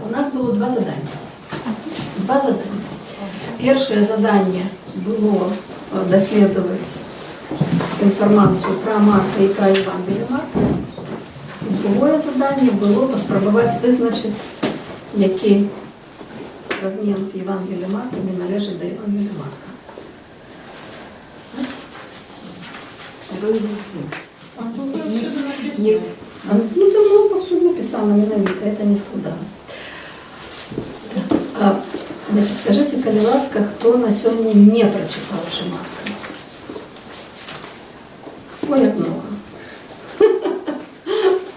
У нас было два заданні. Два заданні. Першае заданне было даследаваць інфармацыю пра Марка, якая Евангелле Марка. І другое заданне было паспрабаваць вызначыць, які фрагмент Евангелля Марка не належыць да Евангелля Марка. А тут всюду написано. Не. А, ну, там, ну, повсюду написано, менавіта, это не складана. А, значит, скажыце, калі ласка, хто на сёння не прачытаўшы Марка? Ой, як много.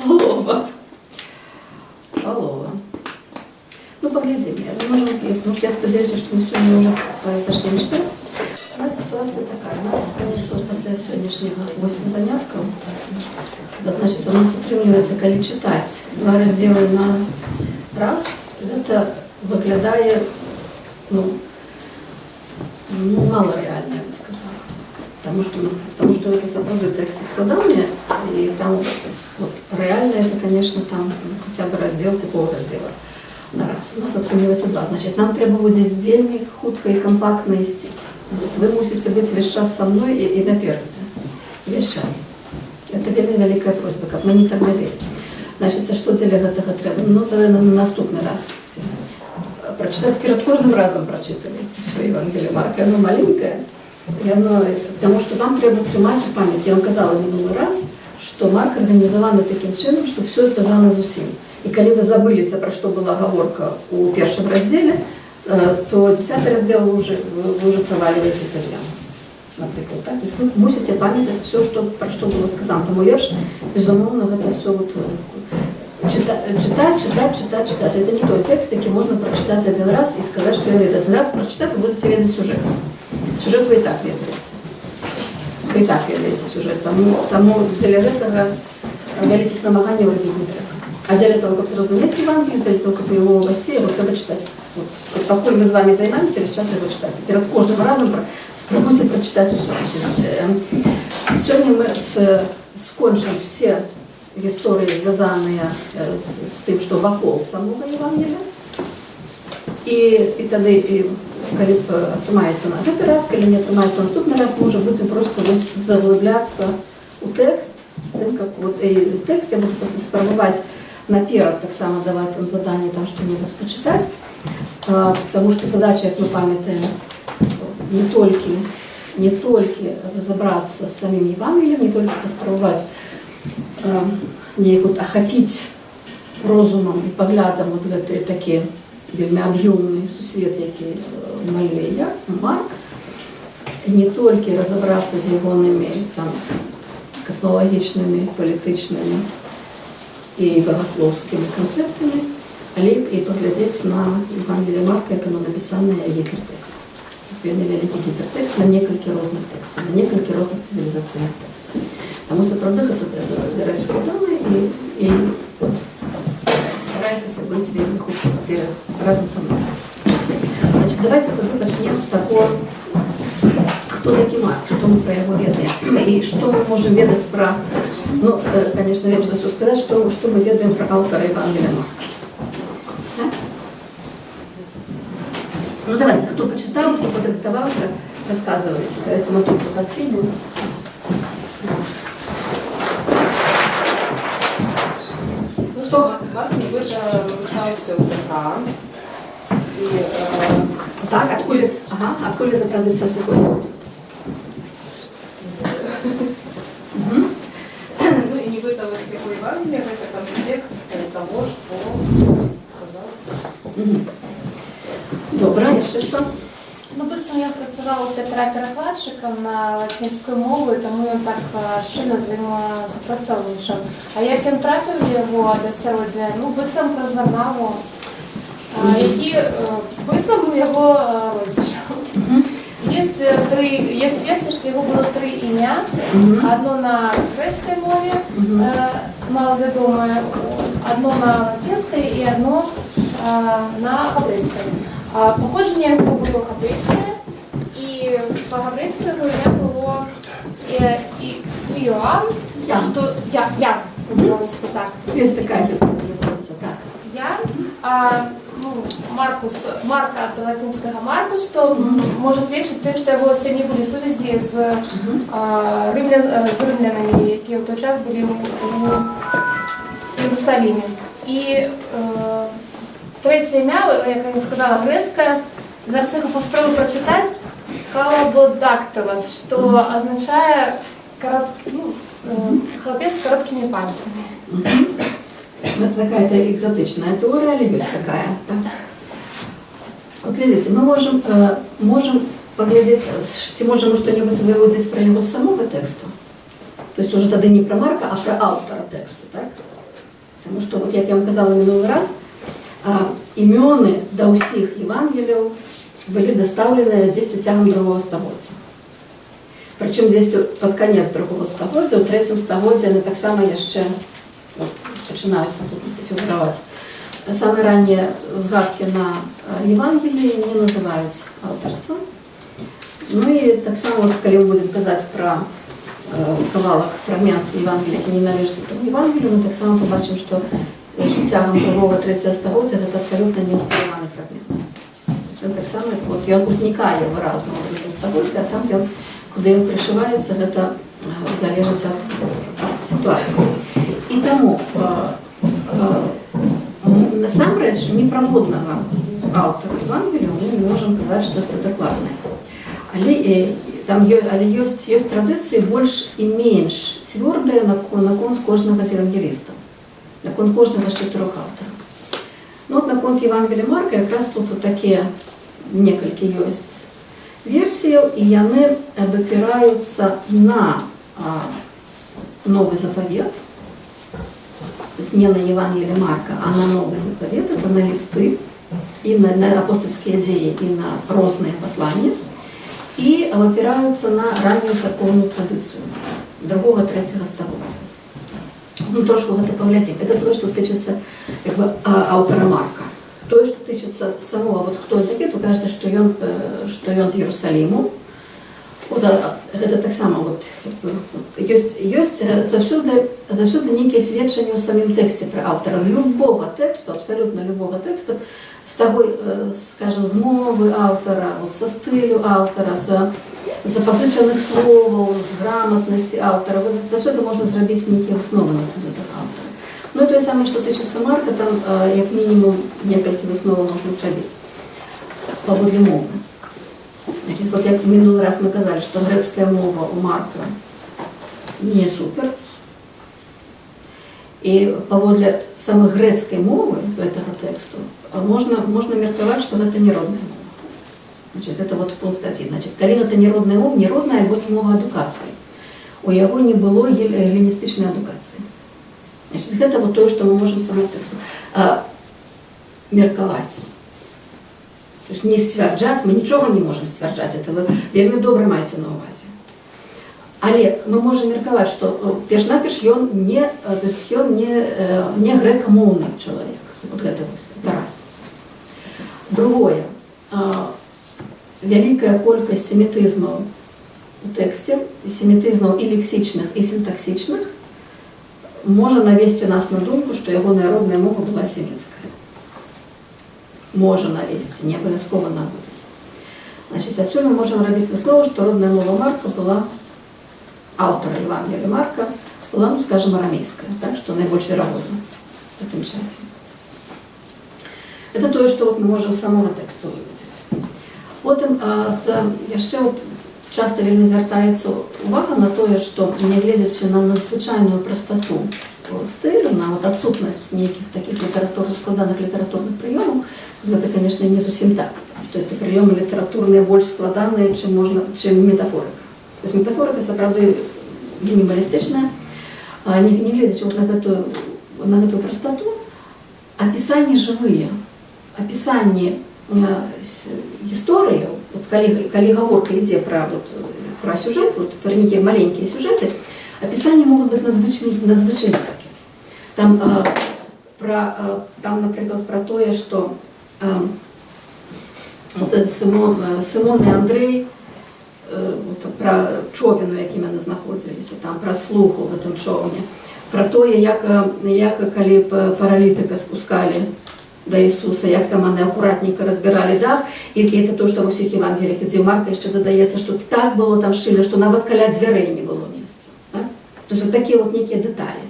Палова. Палова. Ну, паглядзім. Я, может, я спадзяюся, што мы сёння ўжо пачнём чытаць. У нас сітуацыя такая. У нас застанецца вот пасля сённяшняга 8 заняткаў. Это значит, у нас атрымліваецца, калі чытаць два раздзелы на раз, гэта выглядае, ну, мала рэальна, я бы сказала. Потому что это сапраўды тэксты складаныя, і там вот, рэальна это, конечно, там, ну, хотя бы раздзел ці паўраздзела на раз. У нас атрымліваецца два. Значит, нам трэба будзе вельмі хутка і кампактна ісці. Вот вы мусіце быць весь час са мной і наперадзе. Весь час. Это вельмі вялікая просьба, каб мы не тармазілі. Значит, што дзеля гэтага трэба? Ну, тады на наступны раз прачытаць, перад кожным разам прачытваеце всё Евангелие Марка, оно маленькое, і оно, потому что вам трэба трымаць у памяці. Я вам казала мінулы раз, што Марк арганізаваны такім чынам, што всё звязана з усім. І калі вы забыліся, пра што была гаворка ў першым раздзеле, то 10-ы раздзел вы уже проваливаетесь в яму. Напрыклад, так? То есть вы мусіце памятаць всё, пра што было сказана. Таму лепш, безумоўна, гэта всё вот, чытаць, чытаць, чытаць, чытаць. Это не той тэкст, які можна прачытаць адзін раз і сказаць, што я ведаю. Адзін раз прачытаць, вы будете ведаць сюжэт. Сюжэт вы і так ведаеце. Вы і так ведаеце сюжэт. Таму дзеля гэтага вялікіх намаганняў рабіць не трэба. А дзеля того, каб зразумець Евангелие, дзеля того, каб яго ўвайсці, яго трэба чытаць. Вот пакуль мы з вами займаемся, весь час яго чытаць. Перад кожным разам спрабуйце прачытаць усё. Значит, сёння мы скончым все гісторыі, звязаныя з тым, што вакол самога Евангелія. І тады, і, калі б атрымаецца на гэты раз, калі не атрымаецца наступны раз, мы ўжо будзем просто вось заглыбляцца ў тэкст, з тым, как вот, і тэкст я буду спрабаваць наперад таксама даваць вам заданне там што-небудзь пачытаць, потому что задача, як мы памятаем, не толькі разабрацца з самім Евангеллем, не толькі паспрабаваць неяк вот ахапіць розумам і паглядам вот гэты такі вельмі аб'ёмны сусвет, які малюе я, Марк, і не толькі разабрацца з ягонымі там касмалагічнымі, палітычнымі і багаслоўскімі канцэптамі, але і паглядзець на Евангелие Марка, як оно напісанае, гіпертэкст. Вельмі вялікі гіпертэкст на некалькі розных тэкстаў, на некалькі розных цывілізацыйных тэкстаў. Таму сапраўды гэта рэч складаная, і вот, старайцеся быць вельмі хутка перад разам са мной. Значит, давайте тады пачнем з таго, хто такі Марк, што мы пра яго ведаем і што мы можам ведаць пра, ну, конечно, лепш за ўсё сказаць, што мы ведаем пра аўтара Евангелия Марка. Так? Ну, давайте, хто пачытаў, хто падрыхтаваўся, расказвайце. Давайте мы тут падвінем. Ну, што Марк нібыта вывучаўся ў Пятра. І Так, адкуль, ага, адкуль эта традыцыя сыходзіць? Ну і нібыта вось яго Евангелие гэта канспект таго, што казаў. Добра, яшчэ што? Ну, быццам я працавала у Пятра перакладчыкам на лацінскую мову, і таму ён так шчыльна з ім супрацоўнічаў. А як ён трапіў у яго асяроддзе, ну, быццам праз Варнаву, які быццам быў яго родзічам. Есть версия, что его было тры імя. Одно на грэцкай мове, малавядомае, одно на лацінскай і одно на габрэйскай. А паходжанне яго было габрэйскае, і па-габрэйску яго імя было Іоанн, Ян. што я, Ян, по-беларуску так. Ёсць такая гіпотэза, так. Ян, Ну, Маркус, Марка ад лацінскага Маркус, што можа сведчыць тым, што яго сям'і былі сувязі з рымлянамі, якія ў той час былі ў Іерусаліме. І трэцяе імя, як я сказала, грэцкае, зараз я яго паспрабую прачытаць, Калабодактылас, што азначае ну, хлопец з кароткімі пальцамі. Ну, это такая-то экзотычная тэорыя, але ёсць такая. Так. Вот глядзіце, мы можам паглядзець, ці можам мы што-небудзь выудзіць пра яго з самога тэксту. То есть уже тады не пра Марка, а пра аўтара тэксту, так? Таму што, вот, як я вам казала мінулы раз, імёны да ўсіх Евангеліяў былі дастаўленыя дзесьці цягам другого стагоддзя. Прычым дзесьці пад канец другого стагоддзя, у трэцім стагоддзі яны таксама яшчэ, вот, пачынаюць, па сутнасці, фігураваць. Самыя раннія згадкі на Евангеліі не называюць аўтарства. Ну і таксама, вот, калі мы будзем казаць пра кавалак, фрагмент Евангелія, які не належыць этому Евангелію, мы таксама пабачым, што цягам другого, трэцяга стагоддзя гэта абсалютна не усталяваны фрагмент. То есть ён таксама, вот, ён узнікае выразна ў другім стагоддзі, а там ён, куды ён прышываецца, гэта залежыць ад сітуацыі. І таму насамрэч ні пра воднага аўтара Евангелія мы не можам казаць штосьці дакладнае. Але там але ёсць традыцыі больш і менш цвёрдыя наконт кожнага з евангелістаў, наконт кожнага з чатырох аўтараў. Ну, от наконт Евангелія Марка якраз тут вот такія некалькі ёсць версіяў, і яны абапіраюцца на Новы Запавет, то есть не на Евангелие Марка, а на Новы Запавет, это на лісты, і на апостальскія дзеі, і на розныя пасланні, і абапіраюцца на раннюю царкоўную традыцыю другога, трэцяга стагоддзя. Ну, трошку гэта паглядзім. Это тое, што тычыцца, як бы, аўтара Марка. Тое, што тычыцца самого, вот хто ён такі, то кажаце, што ён з Ерусаліму. Вот, гэта таксама вот, як бы, вот, ёсць заўсёды нейкія сведчанні ў самім тэксце пра аўтара любога тэксту, абсалютна любога тэксту, з таго, скажем, з мовы аўтара, вот, са стылю аўтара, з запазычаных словаў, з граматнасці аўтара. Вот, заўсёды можна зрабіць нейкія высновы на гэтага аўтара. Ну і тое самае, што тычыцца Марка, там як мінімум некалькі высноваў можна зрабіць паводле мовы. Значит, вот як мінулы раз мы казалі, што грэцкая мова у Марка не супер. І паводле самой грэцкай мовы гэтага тэксту можна меркаваць, што гэта не родная мова. Значит, это вот пункт один. Значит, калі гэта не родная мова, не родная альбо не мова адукацыі. У яго не было эліністычнай адукацыі. Значит, гэта вот тое, што мы можам самому тэксту меркаваць. То есть не сцвярджаць, мы нічога не можам сцвярджаць, это вы вельмі добра маеце на ўвазе. Але мы можам меркаваць, што перш-наперш ён не, то есть ён не грэкамоўны чалавек. Вот гэта вось, это раз. Другое. Вялікая колькасць семітызмаў у тэксце, семітызмаў і лексічных, і сінтаксічных, можа навесці нас на думку, што ягоная родная мова была семіцкая. Можа навесці, не абавязкова наводзіць. Значит, адсюль мы можам рабіць выснову, што родная мова Марка была, аўтара Евангелія Марка, была, ну, скажем, арамейская, так, што найбольш верагодна в гэтым часе. Это тое, што вот мы можам з самога тэксту выводзіць. Потым яшчэ вот часта вельмі звяртаецца увага на тое, што, нягледзячы на надзвычайную прастату стылю, на вот адсутнасць нейкіх такіх літаратурных, складаных літаратурных прыёмаў, гэта, конечно, не зусім так, што это прыёмы літаратурныя больш складаныя, чым метафорыка. То есть метафорыка сапраўды мінімалістычная, не гледзячы вот на гэтую прастату, апісанні жывыя, апісанні гісторыяў, вот калі гаворка ідзе вот, пра сюжэт, вот, пра нейкія маленькія сюжэты, апісанні могуць быць надзвычай яркія. Там, напрыклад, пра тое, што вот, Сымон і Андрэй, вот, пра човен, у якім яны знаходзіліся, там, пра слуху в гэтым човне, пра тое, як калі паралітыка спускалі Да Ісуса, як там яны акуратненька разбіралі дах, і это то, што ва ўсіх Евангеліях, дзе у Марка яшчэ дадаецца, што так было там шчыльна, што нават каля дзвярэй не было месца. Так? То есть вот такія вот некія дэталі.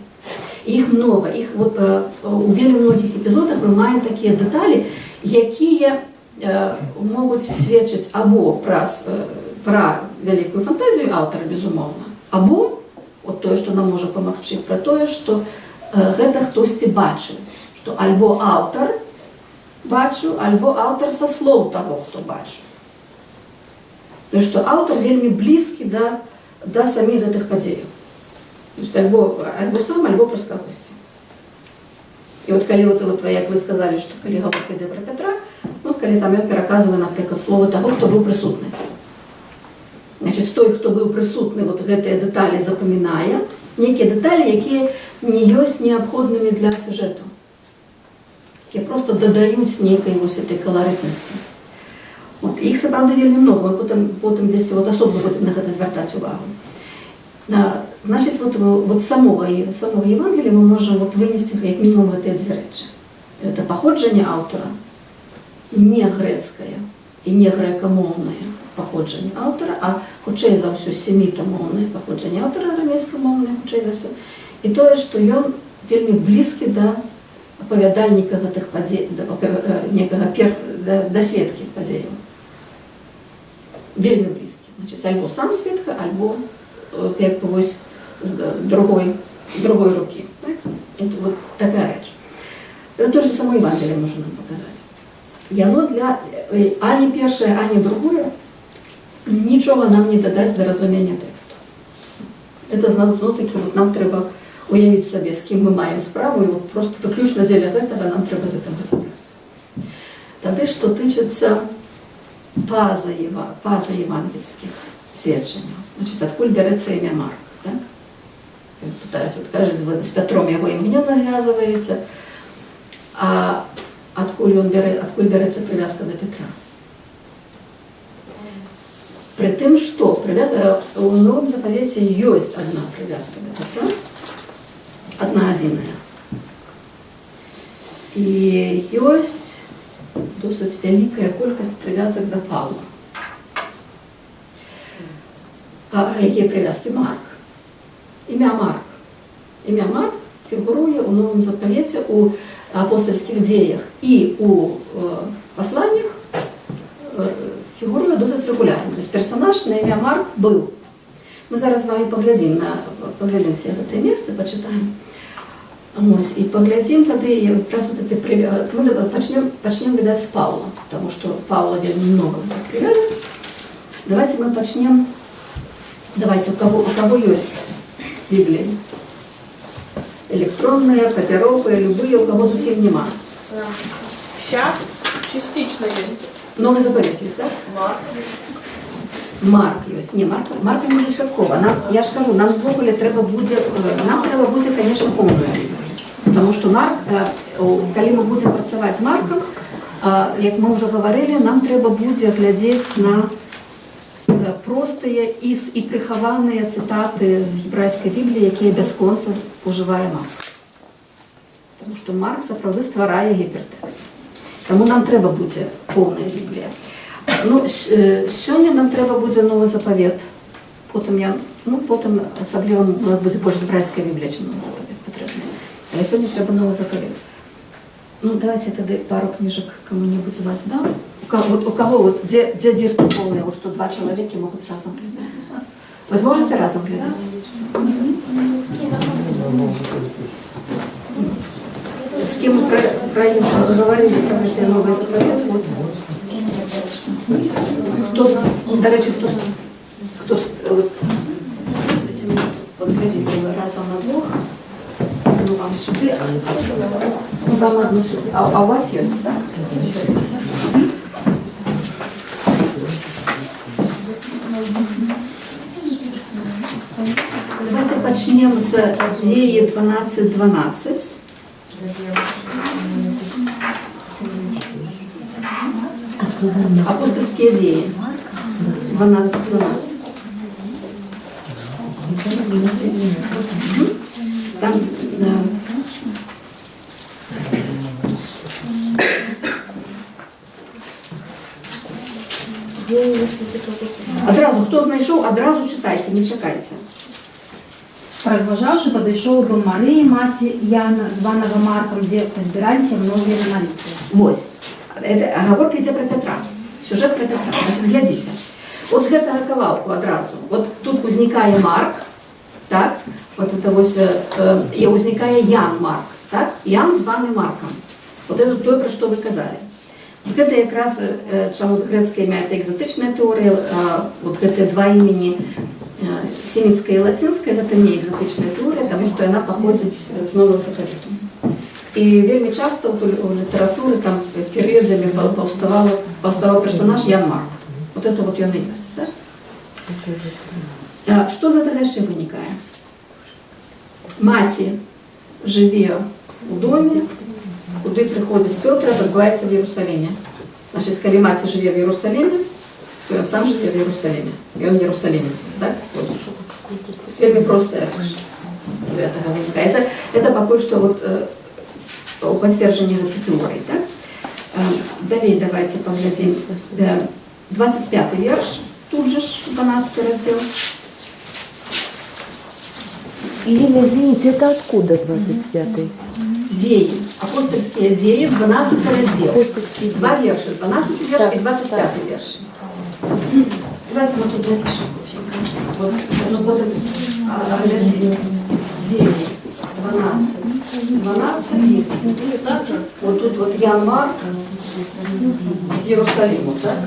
І іх много, іх вот, у вельмі многіх эпізодах мы маем такія дэталі, якія могуць сведчыць або пра вялікую фантазію аўтара, безумоўна, або от тое, што нам можа памагчы, пра тое, што гэта хтосьці бачыў, што альбо аўтар бачыў, альбо аўтар са слоў таго, хто бачыў. То есть, што аўтар вельмі блізкі да саміх гэтых падзеяў. То есть, альбо сам, альбо праз кагосьці. І от калі, от, як вы сказалі, што калі гаворка ідзе пра Пятра, ну, от калі там ён пераказвае, напрыклад, словы таго, хто быў прысутны. Значыць, той, хто быў прысутны, вот гэтыя дэталі запамінае, некія дэталі, якія не ёсць неабходнымі для сюжэту, якія просто дадаюць нейкай вось этой каларытнасці. Вот, іх сапраўды вельмі много, мы потым дзесьці вот асобна будзем на гэта звяртаць увагу. Значыць, вот самога Евангелія мы можам вот вынесці як мінімум гэтыя дзве рэчы. Это паходжанне аўтара, не грэцкае і не грэкамоўнае паходжанне аўтара, а хутчэй за ўсё семітамоўнае паходжанне аўтара, арамейскамоўнае хутчэй за ўсё. І тое, што ён вельмі блізкі да апавядальніка гэтых падзей, некага да сведкі падзеяў. Вельмі блізкі. Значыць, альбо сам сведка, альбо от, як бы вось з другой рукі. Так? Вот такая рэч. Это то, што само Евангелие можа нам паказаць. Яно ані першае, ані другое нічога нам не дадасць да разумення тэксту. Это зноў-такі вот нам трэба уявіць сабе, з кім мы маем справу, і вот просто выключна дзеля гэтага нам трэба з гэтым разабрацца. Тады, што тычыцца пазаевангельскіх сведчанняў. Значыць, адкуль бярэцца імя Марк, так? Я пытаюсь, вот кажуць, вы з Пятром яго імгненна звязваеце, а адкуль бярэцца прывязка да Петра? Пры тым, што у Новым Запавеце ёсць адна прывязка да Петра, адна адзіная. І ёсць досыць вялікая колькасць прывязак да Паўла. А якія прывязкі? Марк. Імя Марк. Імя Марк фігуруе ў Новым Запавеце, у апостальскіх дзеях і у пасланнях фігуруе досыць рэгулярна. То есть персонаж на імя Марк быў. Мы зараз з вами паглядзім все гэтыя месцы, пачытаем. Ось, і паглядзім тады якраз вот гэты мы пачнем, відаць, з Паўла, потому что Паўла вельмі много гэтых прывязак. Давайте мы пачнем. Давайте, у кого ёсць Бібліі? Электронные, папяровыя, любые, у кого зусім нема. Вся частично есть. Новый Запавет ёсць, так? Марк. Марк ёсць. Не, Марка недастаткова. Нам, я ж кажу, нам увогуле трэба будзе, нам трэба будзе, конечно, поўную Біблію. Потому что Марк, калі мы будзем працаваць з Маркам, як мы ўжо гаварылі, нам трэба будзе глядзець на простыя і прыхаваныя цытаты з гебрайскай Бібліі, якія бясконца ужывае Марк. Таму што Марк сапраўды стварае гіпертэкст. Таму нам трэба будзе поўная Біблія. Ну, сёння нам трэба будзе Новы Запавет. Потым ну, потым асабліва у нас будзе больш гебрайская Біблія, чым Новы Запавет патрэбны. Але сёння трэба Новы Запавет. Ну, давайте тады пару кніжак кому-нибудь з вас дам. Вот, у кого вот, дзе дзіркі поўныя, вот, што два чалавекі могуць разам глядзець. Вы зможаце разам глядзець? З кім мы пра іх гаварылі, пра гэты Новы Запавет? Вот. Дарэчы, хто, вот, давайте мы вот глядзіце, вы разам на двух. Ну, вам сюды, ну, вам одну сюды. А у вас ёсць, так? Давайте пачнем з Дзеі 12.12. Апостальскія дзеі. 12.12. Там, Адразу, хто знайшоў, адразу чытайце, не чакайце. Разважаўшы, падышоў у дом Марыі, маці Яна, званага Маркам, дзе пазбіраліся многія на малітву. Вось. Это гаворка ідзе пра Пятра. Сюжэт пра Пятра. Значит, глядзіце. От з гэтага кавалку адразу. Вот тут узнікае Марк, так? Вот это вось, і ўзнікае Ян Марк, так? Ян, званы Маркам. Вот это тое, пра што вы казалі. Вот гэта якраз, чаму грэцкае імя — это экзатычная тэорыя, а вот гэтыя два імені, семіцкае і лацінскае, гэта не экзатычная тэорыя, таму што яна паходзіць з новага запавету. І вельмі часта вот у літаратуры там перыядамі паўставаў персонаж Ян Марк. Вот это вот ён і ёсць. Да? А што з гэтага яшчэ вынікае? Маці жыве ў доме, куды прыходзіць Пётр, адбываецца в Иерусалиме. Значит, калі маці жыве в Иерусалиме, то ён сам жыве в Иерусалиме. Ён иерусалимец. Так? Вось. Вельмі простая рэч з гэтага вынікае. Это пакуль што вот, у пацверджанні гэтай тэорыі. Так? Далей давайте паглядзім. 25 верш, тут же ж 12 раздзел. Ирина, извините, это откуда 25-й? Дзеі. Апостальскія дзеі, 12 раздзел. Апостольские Два вершы, 12 верш і 25 верш. Давайте мы тут напишем хуценька. Вот, ну, потым, глядзі. Дзеі, 12, 12. Вот тут вот Ян Марк з Иерусалиму, так?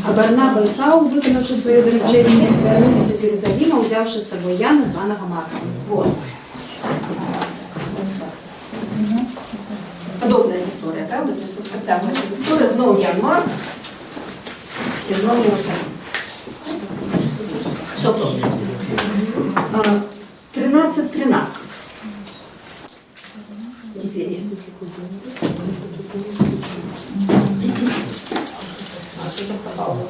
А Барнаба і Саул, выканаўшы сваё даручэнне, вярнуліся з Ерусаліма, узяўшы з сабой Яна, званага Маркам. Вот. Падобная гісторыя, праўда? То есть вот працягваецца гісторыя, зноў Ян Марк і зноў Иерусалим. Всё добра. 13.13. Дзеі. А, тоже про Павла.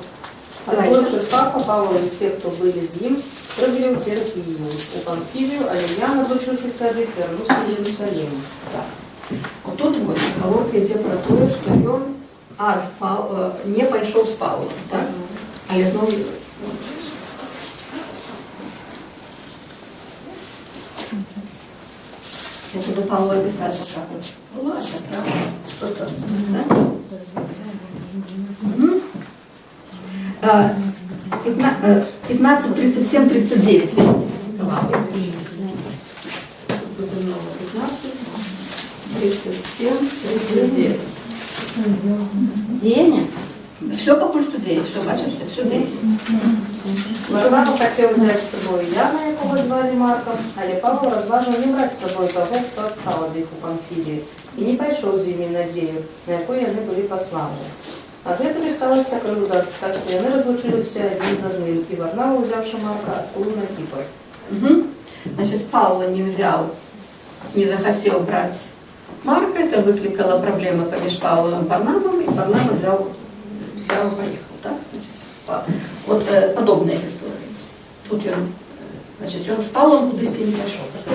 Давайте. Отплывши с Пафа, Павел и все, кто были с ним, прибыли в Пергию, у Памфилию, а Ян, отлучившись от них, вернулся в Иерусалим. Так. Вот тут вот гаворка ідзе пра тое, што ён не пайшоў з Павлом, так? Але зноў. Я буду Павла пісаць вот так вот. Была это правда. Да? Мгм. 15, 37, 39. Тут буде много. 15, 37, 39. Дзеяння? Всё пакуль што дзеі, всё, бачыце, всё 10. Варнава хацеў узяць з сабою Яна, якога звалі Маркам, але Павел разважыў не браць з сабою таго, хто адстаў ад іх у Памфіліі, і не пайшоў з імі на дзею, на якую яны былі пасланы. Адгэтуль сталася крыўда, так што яны разлучыліся адзін з адным, і Варнава, узяўшы Марка, адплыў на Кіпр. Угу. Значит, Павла не взял, не захотел брать Марка, это выкликало проблемы паміж Павлом и Барнабом, и Барнаба взял и поехал. Так? Значит, вот подобная история. Тут он, значит, он с Павлом кудысьці не пошел. При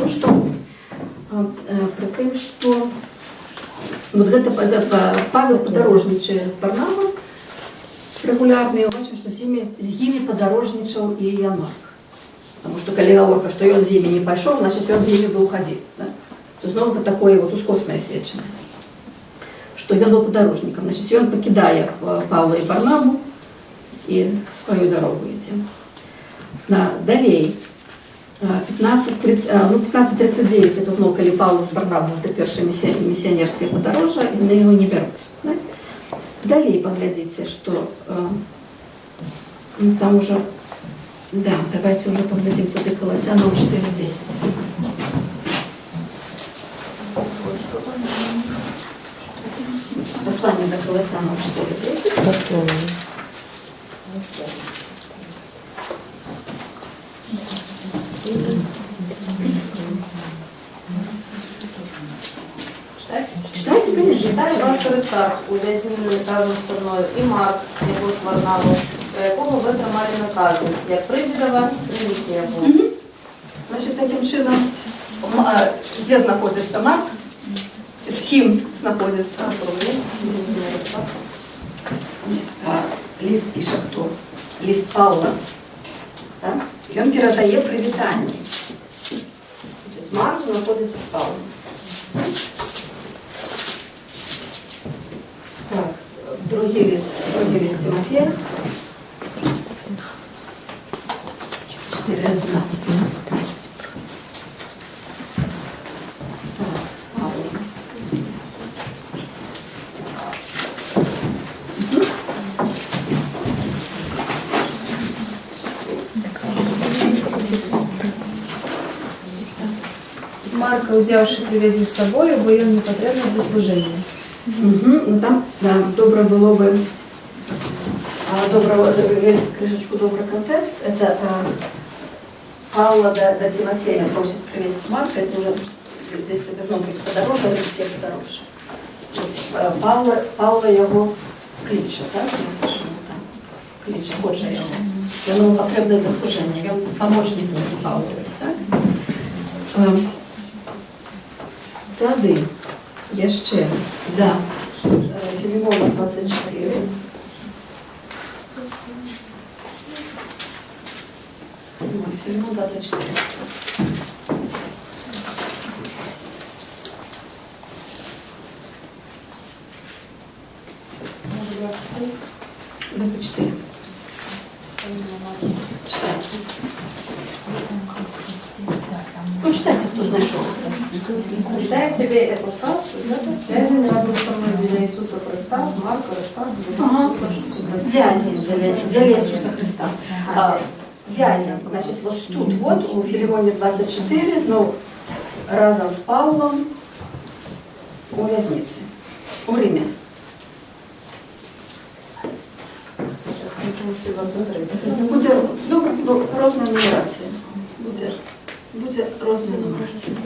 том, что вот это Павел падарожнічае з Барнабом регулярно, і бачым, што з імі падарожнічаў і Ян Марк. Потому что калі гаворка, што ён з імі не пайшоў, значит, ён з імі быў хадзіў. Да? То зноў гэта такое вот ускоснае сведчанне, што ён быў падарожнікам. Значит, ён пакідае Павла і Барнабу і сваю дарогу ідзе. Далей. 15, ну, 15.39, это зноў, калі Павел з Барнабам, это першае місіянерскае падарожжа, і яны яго не бяруць. Да? Далей паглядзіце, што ну, там уже, да, давайте уже паглядзім туды, Каласянам 4.10. Послание до Колоссянам 4.10. Послание. Читать? Читайте, конечно. Вітае вас Арыстарх, увязены разам са мною, і Марк, яго ж Варнаву, пра якога вы атрымалі наказы. Як прыйдзе да вас, прыміце яго. Значит, такім чынам, дзе знаходзіцца Марк? Ці з кім знаходзіцца? Не, ліст піша хто? Ліст Паўла. Так? Ён перадае прывітанне. Значит, Марк знаходзіцца з Паўлам. Так, другі ліст Цімафея. 4.11. Так, з Паўлам. Марка, узяўшы, прывядзі з сабою, бо ён мне патрэбны для служэння. Угу, ну там, да, добра было бы, добра, крышачку добры кантэкст. Это Паўла да Цімафея просіць прывесці Марка, это уже здесь это зноў такі падарожжа, рымскія падарожжа. Паўла яго кліча, так? Мы пішам там. Кліча, хоча яго. Яму патрэбна для служэння, ён памочнік нейкі Паўлавы, так? Тады яшчэ, да, Філімона 24. Ось, Філімон 24. Можа, 23? 24. Чытайце. Ну, чытайце, хто знайшоў. Вітае цябе Эпафрас, вязень разам са мной дзеля Ісуса Хрыста, Марк, Арыстарх, субраты. Вязень дзеля Ісуса Хрыста. Вязень, значит, вот тут вот, у Філімоне 24, зноў разам з Паўлам у вязніцы, у Рыме. Чамусьці 23. Будзе добра, ну, розная нумарацыя. Будзе розная нумарацыя.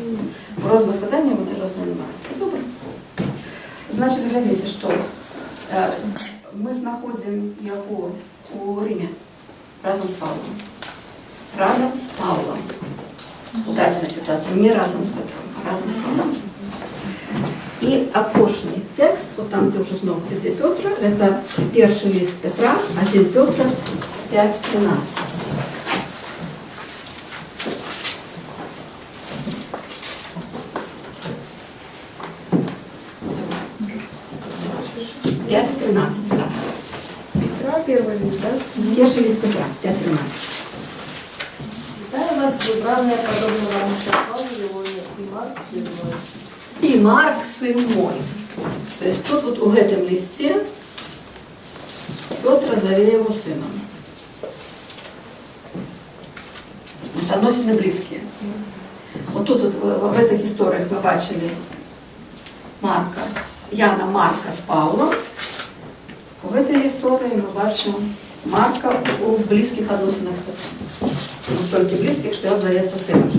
У розных выданнях будзе розная нумарацыя. Добра. Значит, глядзіце, што мы знаходзім яго у Рыме разам з Паўлам. Разам з Паўлам. У дадзенай сітуацыі не разам з Пятром, а разам з Паўлам. І апошні тэкст, вот там, дзе ўжо зноў ідзе Пётра, это першы ліст Пятра, 1 Пётра 5.13. 5.13, так. Петра, первый лист, да? Першы ліст Пятра, 5.13. Вітаю вас, выбраныя падобна вам Павлу Леоне і Марк, сын мой. И Марк, сын мой. То есть тут вот у гэтым лісце Пётр заве его сынам. Значит, адносіны блізкія. Вот тут вот, в гэтых гісторыях мы бачылі Марка, Яна Марка з Паўлам. У гэтай гісторыі мы бачым Марка у блізкіх адносінах з Пятром. Настолькі блізкіх, што ён завецца сынам.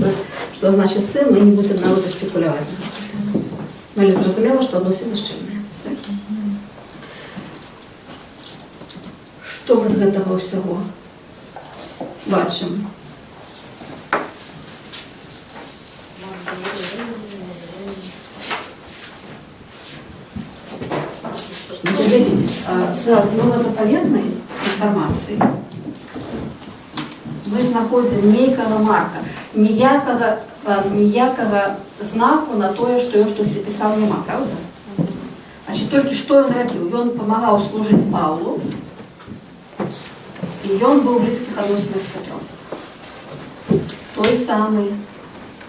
Што значыць сын, мы не будзем нават спекуляваць. Але зразумела, што адносіны шчыльныя. Так? Што мы з гэтага ўсяго бачым? Значит, глядзіце, з новазапаветнай інфармацыі мы знаходзім нейкага Марка. Ніякага знаку на тое, што ён штосьці пісаў, няма, праўда? Значит, толькі што ён рабіў? Ён памагаў служыць Паўлу, і ён быў у блізкіх адносінах з Пятром. Той самы,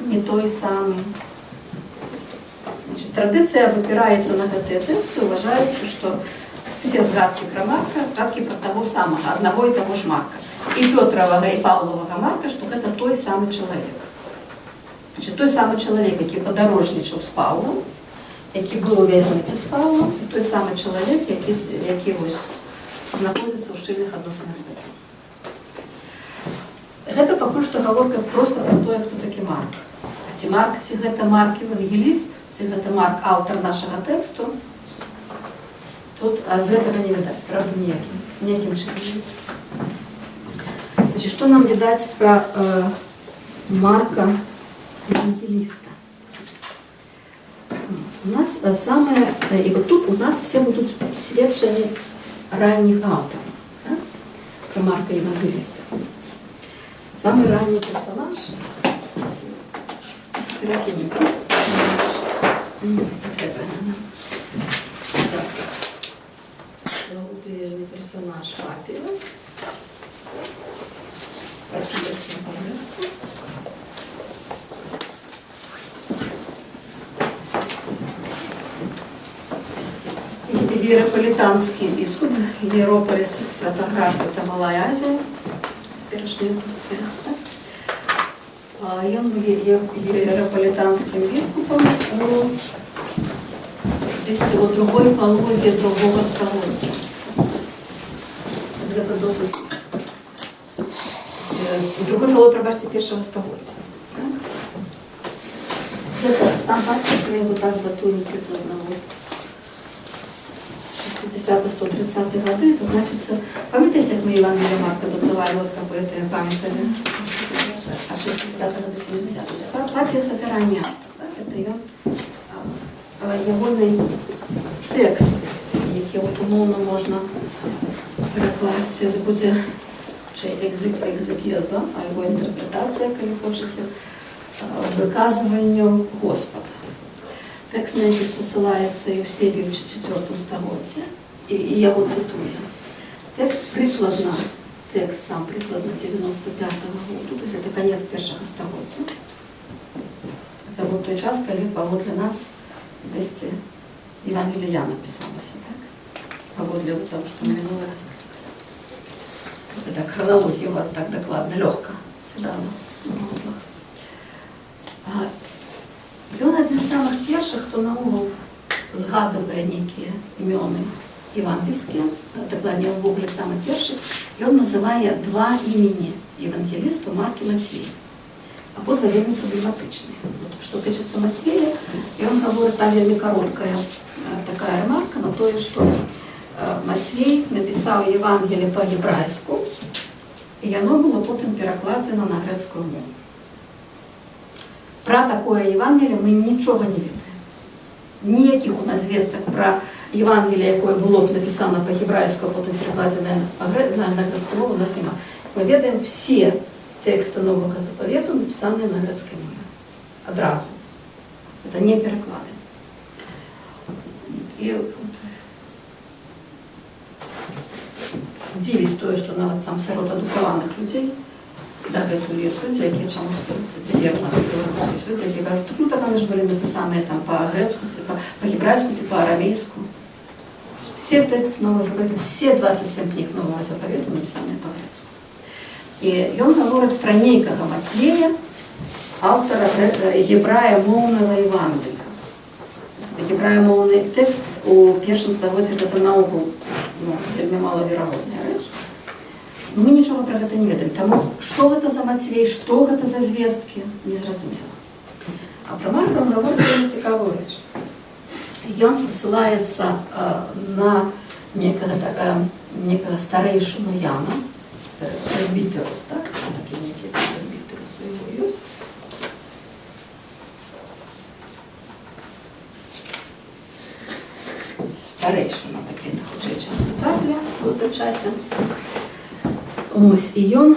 не той самы. Значит, традыцыя абапіраецца на гэтыя тэксты, уважаючы, што все згадкі пра Марка, згадкі пра таго самага, аднаго і таго ж Марка. І Пётравага, і Паўлавага Марка, што гэта той самы чалавек. Значит, той самы чалавек, які падарожнічаў з Паўлам, які быў у вязніцы з Паўлам, і той самы чалавек, які вось знаходзіцца ў шчыльных адносінах з Пятром. Гэта пакуль што гаворка проста пра тое, хто такі Марк. А ці Марк, ці гэта Марк евангеліст, ці гэта Марк аўтар нашага тэксту, тут з гэтага не відаць, правда, ніякім чынам не відаць. Значит, што нам відаць пра Марка евангеліста? У нас самое, и вот тут у нас все будут сведчанні ранніх аўтараў, так? Пра Марка Евангеліста. Самы ранні персанаж. Перакінем. Трэба, нам. Так. Удивительный персонаж Папіас. Папіас на по-грэцку. Іераполітанскі біскуп, Іерополіс, Святоград, это Малая Азія, цяперашняя Турцыя. Так? Ён быў іераполітанскім біскупам у дзесьці у другой палове другога стагоддзя. Гэта досыць у другой палове, прабачце, першага стагоддзя. Так? Гэта сам Папіас, мы яго так датуем прыкладна вот 60-130 гады, это значыцца, памятаеце, як мы Евангелие Марка датавалі, вот как бы это памяталі, от 60 до 70. Папіас это ранні автор, так? Это ён, ягоны тэкст, які от умоўна можна перакласці, это будзе ці экзегеза, альбо інтэрпрэтацыя, калі хочаце, выказванняў Господа. Тэкст, на які спасылаецца Еўсебій у IV стагоддзі, і яго цытуе. Тэкст прыкладна, тэкст сам прыкладна 95-го году, то есть это конец першага стагоддзя. Это вот той час, калі паводле нас дзесьці Евангелие Яна пісалася, так? Паводле того, што на мінулы раз казалі. Так, храналогія у вас так дакладна, лёгка сідала на гуглах. Ён адзін з самых першых, хто наогул згадвае нейкія імёны евангельскія, дакладней, увогуле самы першы, ён называе два імені евангелісту, Марк і Мацвей. Абодва вельмі праблематычныя. Вот, што тычыцца Мацвея, ён гаворыць, там вельмі кароткая такая ремарка на тое, што Мацвей напісаў Евангелие па-гебрайску, і яно было потым перакладзена на грэцкую мову. Пра такое Евангелие мы нічога не ведаем. Ніякіх у нас звестак пра Евангелие, якое было б напісана па-гебрайску, а потым перакладзенае на грэцкую мову, у нас няма. Мы ведаем все тэксты Новага Запавету, напісаныя на грэцкай мове. Адразу. Это не пераклады. І от дзівіць тое, што нават сам сярод адукаваных людзей дагэтуль ёсць людзі, якія чамусьці, цяпер у нас у Беларусі ёсць людзі, якія кажуць: «Так, ну так яны ж былі напісаныя там па-грэцку, ці па-гебрайску, ці па-арамейску». Все тэксты Новага Запавету, все 27 кніг Новага Запавету напісаныя па-грэцку. І ён гаворыць пра нейкага Мацвея, аўтара гебраямоўнага Евангелія. Гебраямоўны тэкст у першым стагоддзі гэта наогул, ну, вельмі малаверагодная рэч. Но мы нічога пра гэта не ведаем. Таму што гэта за Мацвей, што гэта за звесткі, незразумела. А пра Марка ён гаворыць вельмі цікавую рэч. Ён спасылаецца на некага старэйшыну Яна, прэзбітэрус, так? Такі некі прэзбітэрус у яго ёсць. Старэйшына такі, хутчэй, чым трапля у той часе. Ось, і ён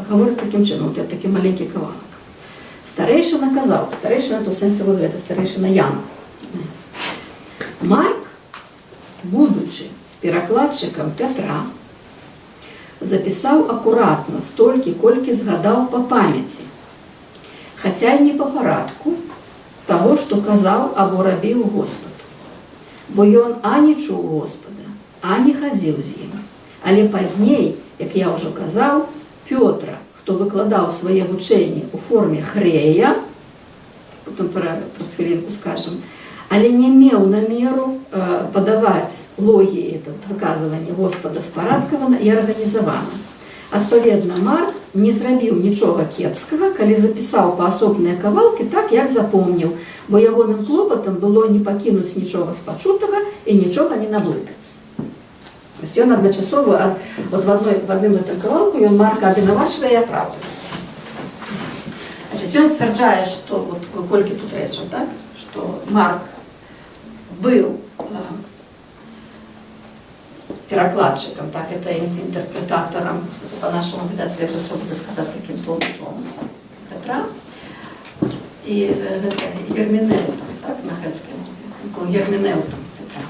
гаворыць такім чынам, от такі маленькі кавалак. Старэйшына казаў, старэйшына, то ў сэнсе вот гэта, старэйшына Ян. Марк, будучы перакладчыкам Пятра, запісаў акуратна столькі, колькі згадаў па памяці, хаця і не па парадку таго, што казаў або рабіў Господ. Бо ён ані чуў Господа, ані хадзіў з ім. Але пазней, як я ўжо казаў, Пётра, хто выкладаў свае вучэнні ў форме хрэя, потым праз хвілінку скажам, але не меў намеру падаваць логіі, это вот выказванне Господа спарадкавана і арганізавана. Адпаведна, Марк не зрабіў нічога кепскага, калі запісаў паасобныя кавалкі так, як запомніў, бо ягоным клопатам было не пакінуць нічога з пачутага і нічога не наблытаць. То есть ён адначасова, вот в адным гэтым кавалку ён Марка абвінавачвае і апраўдвае. Значит, ён сцвярджае, што вот колькі тут рэчаў, так? Што Марк быў перакладчыкам, так, это інтэрпрэтатарам, па-нашаму, відаць, лепш за ўсё будзе сказаць, такім тлумачом Петра. І гэта герменеўтам, так, на грэцкай мове, герменеўтам Петра.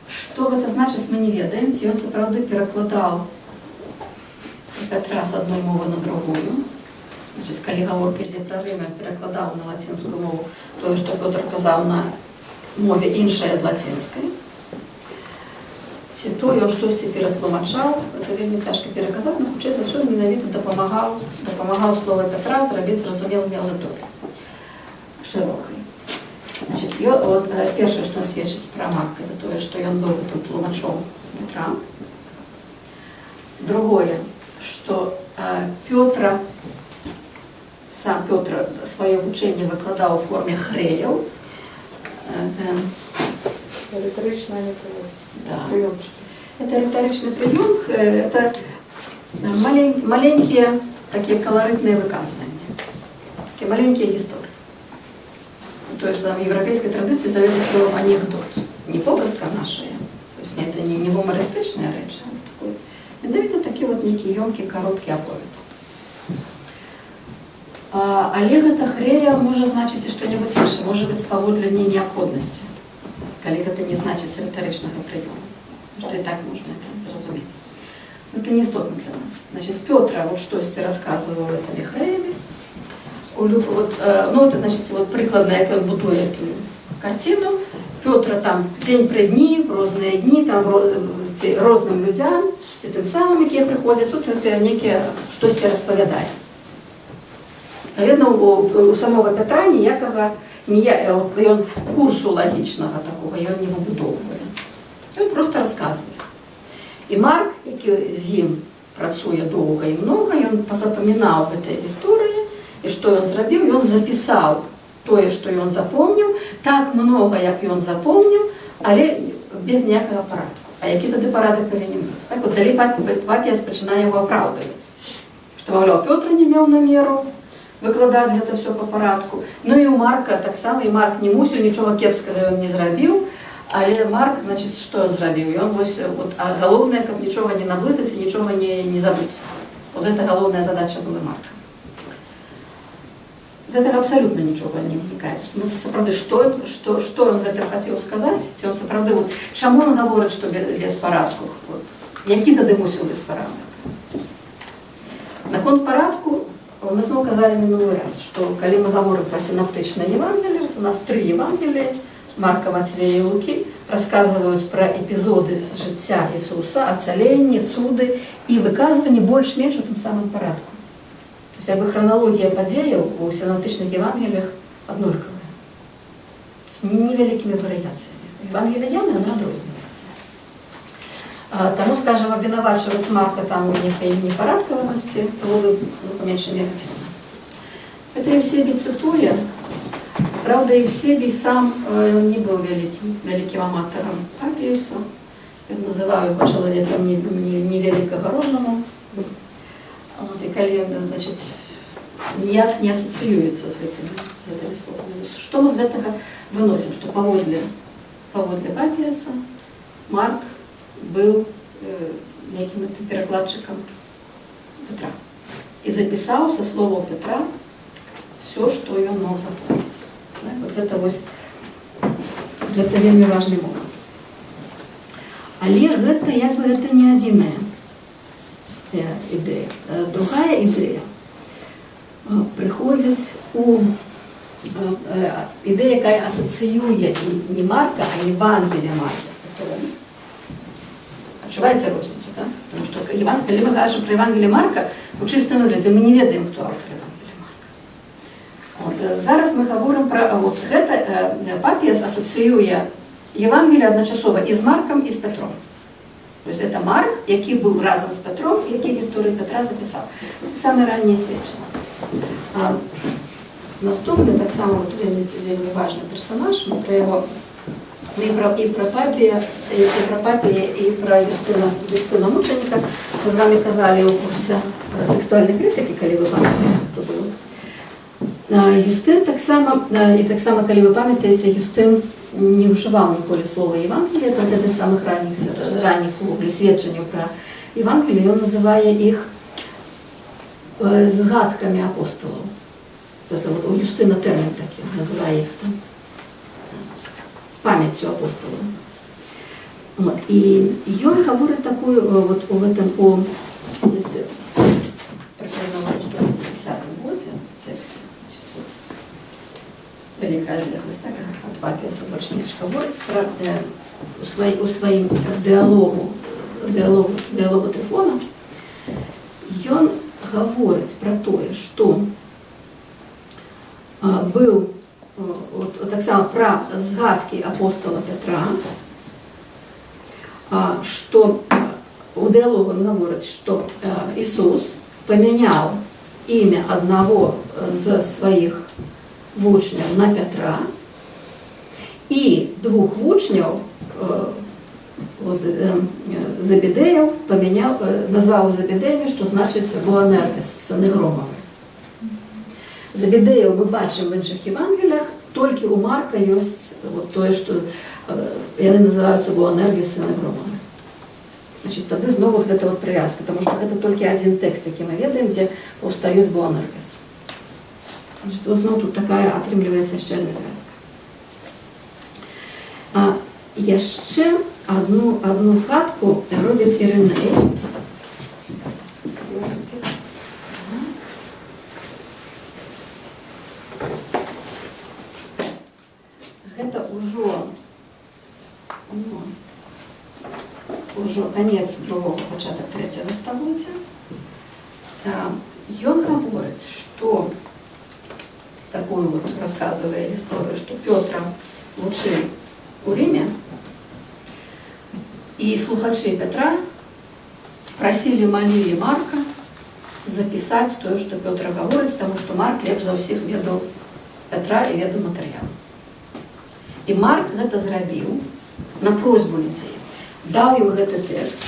Што гэта значыць, мы не ведаем, ці ён сапраўды перакладаў Петра з адной мовы на другую. Значыць, калі гаворка ідзе пра Рым, ён перакладаў на лацінскую мову тое, што Пётр казаў на мове, іншай ад лацінскай. Ці то ён штосьці ператлумачаў, это вельмі цяжка пераказаць, но хутчэй за ўсё менавіта дапамагаў слова Петра зрабіць зразумелымі аўдыторыі шырокай. Значыць, от, першае, што сведчыць пра Марка, это тое, што ён быў гэтым тлумачом Петра. Другое, што сам Пётр сваё вучэнне выкладаў у форме хрэяў. Это, Рытарычная да. прыёмчыкі. Это рытарычны прыём, это маленькія такія каларытныя выказванні, такія маленькія гісторыі. То есть там в еўрапейскай традыцыі завецца словом анекдот. Не показка наша, то есть это не гумарыстычная рэч, а такой, менавіта такі вот нейкі ёмкі, кароткі аповед. Але гэта хрэя можа значыць і што-небудзь іншае, можа быць, паводле не неабходнасці, калі гэта не значыць рытарычнага прыёму, што і так можна это зразумець. Но это не істотна для нас. Значит, Пётра вот штосьці расказваў гэтымі хрэямі. Вот, ну, это, значит, вот прыкладна, як ён будуе эту карціну. Пётра там дзень пры дні, в розныя дні, там ці розным людзям, ці тым самым, якія прыходзяць, тут гэта некія штосьці распавядае. Адпаведна, у самога Пятра ніякага, от ён курсу лагічнага такога ён не выбудоўвае. Ён проста расказвае. І Марк, які з ім працуе доўга і многа, ён пазапамінаў гэтыя гісторыі, і што ён зрабіў? Ён запісаў тое, што ён запомніў, так многа, як ён запомніў, але без ніякага парадку. А які тады парадак павінен быць? Так, от далей Папіяс пачынае яго апраўдваць. Што, маўляў, Пётр не меў намеру выкладаць гэта ўсё па парадку. Ну і у Марка таксама, і Марк не мусіў, нічога кепскага ён не зрабіў, але Марк, значыць, што ён зрабіў? Ён вось, от, а галоўнае, каб нічога не наблытаць і нічога не забыць. Вот это галоўная задача была Марка. З гэтага абсалютна нічога не ўнікае. Ну, сапраўды, што ён гэтым хацеў сказаць? Ці ён сапраўды, вот, чаму ён гаворыць, што без парадку? Вот, які тады мусіў быць парадак? Наконт парадку мы зноў казалі мінулы раз, што калі мы гаворым пра сіноптычнае Евангелие, у нас тры Евангеліі, Марка, Мацвея і Лукі, расказваюць пра эпізоды з жыцця Ісуса, ацаленні, цуды і выказванні больш-менш у тым самым парадку. То есть, як бы, храналогія падзеяў у сіноптычных Евангеліях аднолькавая, з невялікімі варыяцыямі. Евангелие Яна, она адрозніваецца. Таму, скажем, абвінавачваць Марка там у некай непарадкаванасці было бы, ну, па меншай мере, дзіўна. Это Евсебій цытуе. Праўда, Евсебій сам не быў вялікім аматарам Папіуса. Ён называў яго чалавекам невялікага розуму. От, і калі ён, значыць, ніяк не асацыюецца з гэтымі словамі. Што мы з гэтага выносім? Што паводле Папіяса Марк быў некім перакладчыкам Петра і запісаў са словаў Петра все, што ён мог запомніць. Так, вот гэта вось, гэта вельмі важны момант. Але гэта як бы гэта не адзіная ідэя. Другая ідэя прыходзіць у ідэя, якая асацыюе і не Марка, а Евангелие Марка з Петром. Адчуваеце розніцу, так? Потому что калі мы кажам пра Евангелие Марка, у чыстым выглядзе мы не ведаем, хто аўтар Евангелия Марка. От, зараз мы гаворым пра от, гэта Папіяс асацыюе Евангелие адначасова і з Маркам, і з Петром. То есть это Марк, які быў разам з Петром, які гісторыю Петра запісаў. Это самае ранняе сведчанне. Наступны таксама вот вельмі, вельмі важны персонаж, мы пра яго мы і пра Папія, і пра Юстына Мучаніка мы з вами казалі ў курсе тэкстуальнай крытыкі, калі вы памятаеце, хто быў. Юстын таксама, і таксама, калі вы памятаеце, Юстын не ўжываў ніколі слова Евангелие, то гэта з самых ранніх увогуле сведчанняў пра Евангелие, ён называе іх згадкамі апосталаў. Это вот у Юстына тэрмін такі, называе іх там памяццю апосталаў. Вот. І ён гаворыць такую вот у гэтым у дзесьці прыкладна ў 150 годзе тэксце, значит, вот, вялікая адлегласць, так, ад Папіаса больш менш гаворыць пра у сваім дыалогу Трыфона, ён гаворыць пра тое, што быў от, таксама пра згадкі апостала Пятра, што у дыалогу ён гаворыць, што Ісус памяняў імя аднаго з сваіх вучняў на Пятра і двух вучняў от, Зебедеяў памяняў, назваў Зебедеямі, што значыць Боанергес, сыны громавы. Зебедеяў мы бачым в іншых Евангеллях, толькі у Марка ёсць вот тое, што яны называюцца Боанергес, сыны громавы. Значит, тады зноў вот гэта вот прывязка, потому что гэта толькі адзін тэкст, які мы ведаем, дзе паўстаюць Боанергес. Значит, вот зноў тут такая атрымліваецца яшчэ адна звязка. А яшчэ адну згадку робіць Ірыней. Ліонскі. Гэта ўжо, ну, ўжо канец другога, пачатак трэцяга стагоддзя. Ён гаворыць, што такую вот расказвае гісторыю, што Пётра вучылі у Рыме, і слухачы Петра прасілі, малілі Марка запісаць тое, што Пётр гаворыць, таму што Марк лепш за ўсіх ведаў Петра і ведаў матэрыял. І Марк гэта зрабіў на просьбу людзей, даў ім гэты тэкст.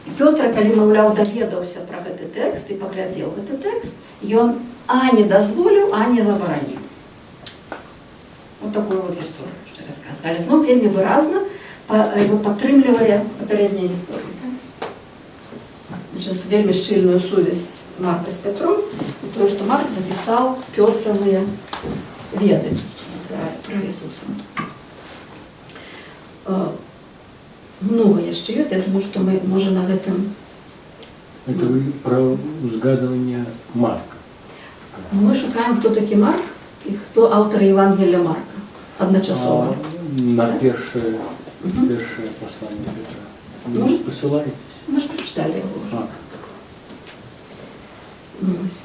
І Пётр, калі, маўляў, даведаўся пра гэты тэкст і паглядзеў гэты тэкст, ён ані дазволіў, ані забараніў. Вот такую вот гісторыю яшчэ расказвае. Але зноў вельмі выразна падтрымлівае папярэднія гісторыі. Так? Значит, вельмі шчыльную сувязь Марка з Пятром і тое, што Марк запісаў Пётравыя веды пра Ісуса. Много яшчэ ёсць, я думаю, што мы можа на гэтым. Это вы про узгадывание Марка. Мы шукаем, хто такі Марк і хто аўтар Евангелля Марка адначасова. А, на першае пасланне Пятра. Вы Ну, ж посылаетесь? Мы ж прачыталі яго ўжо. А. Ну, ось.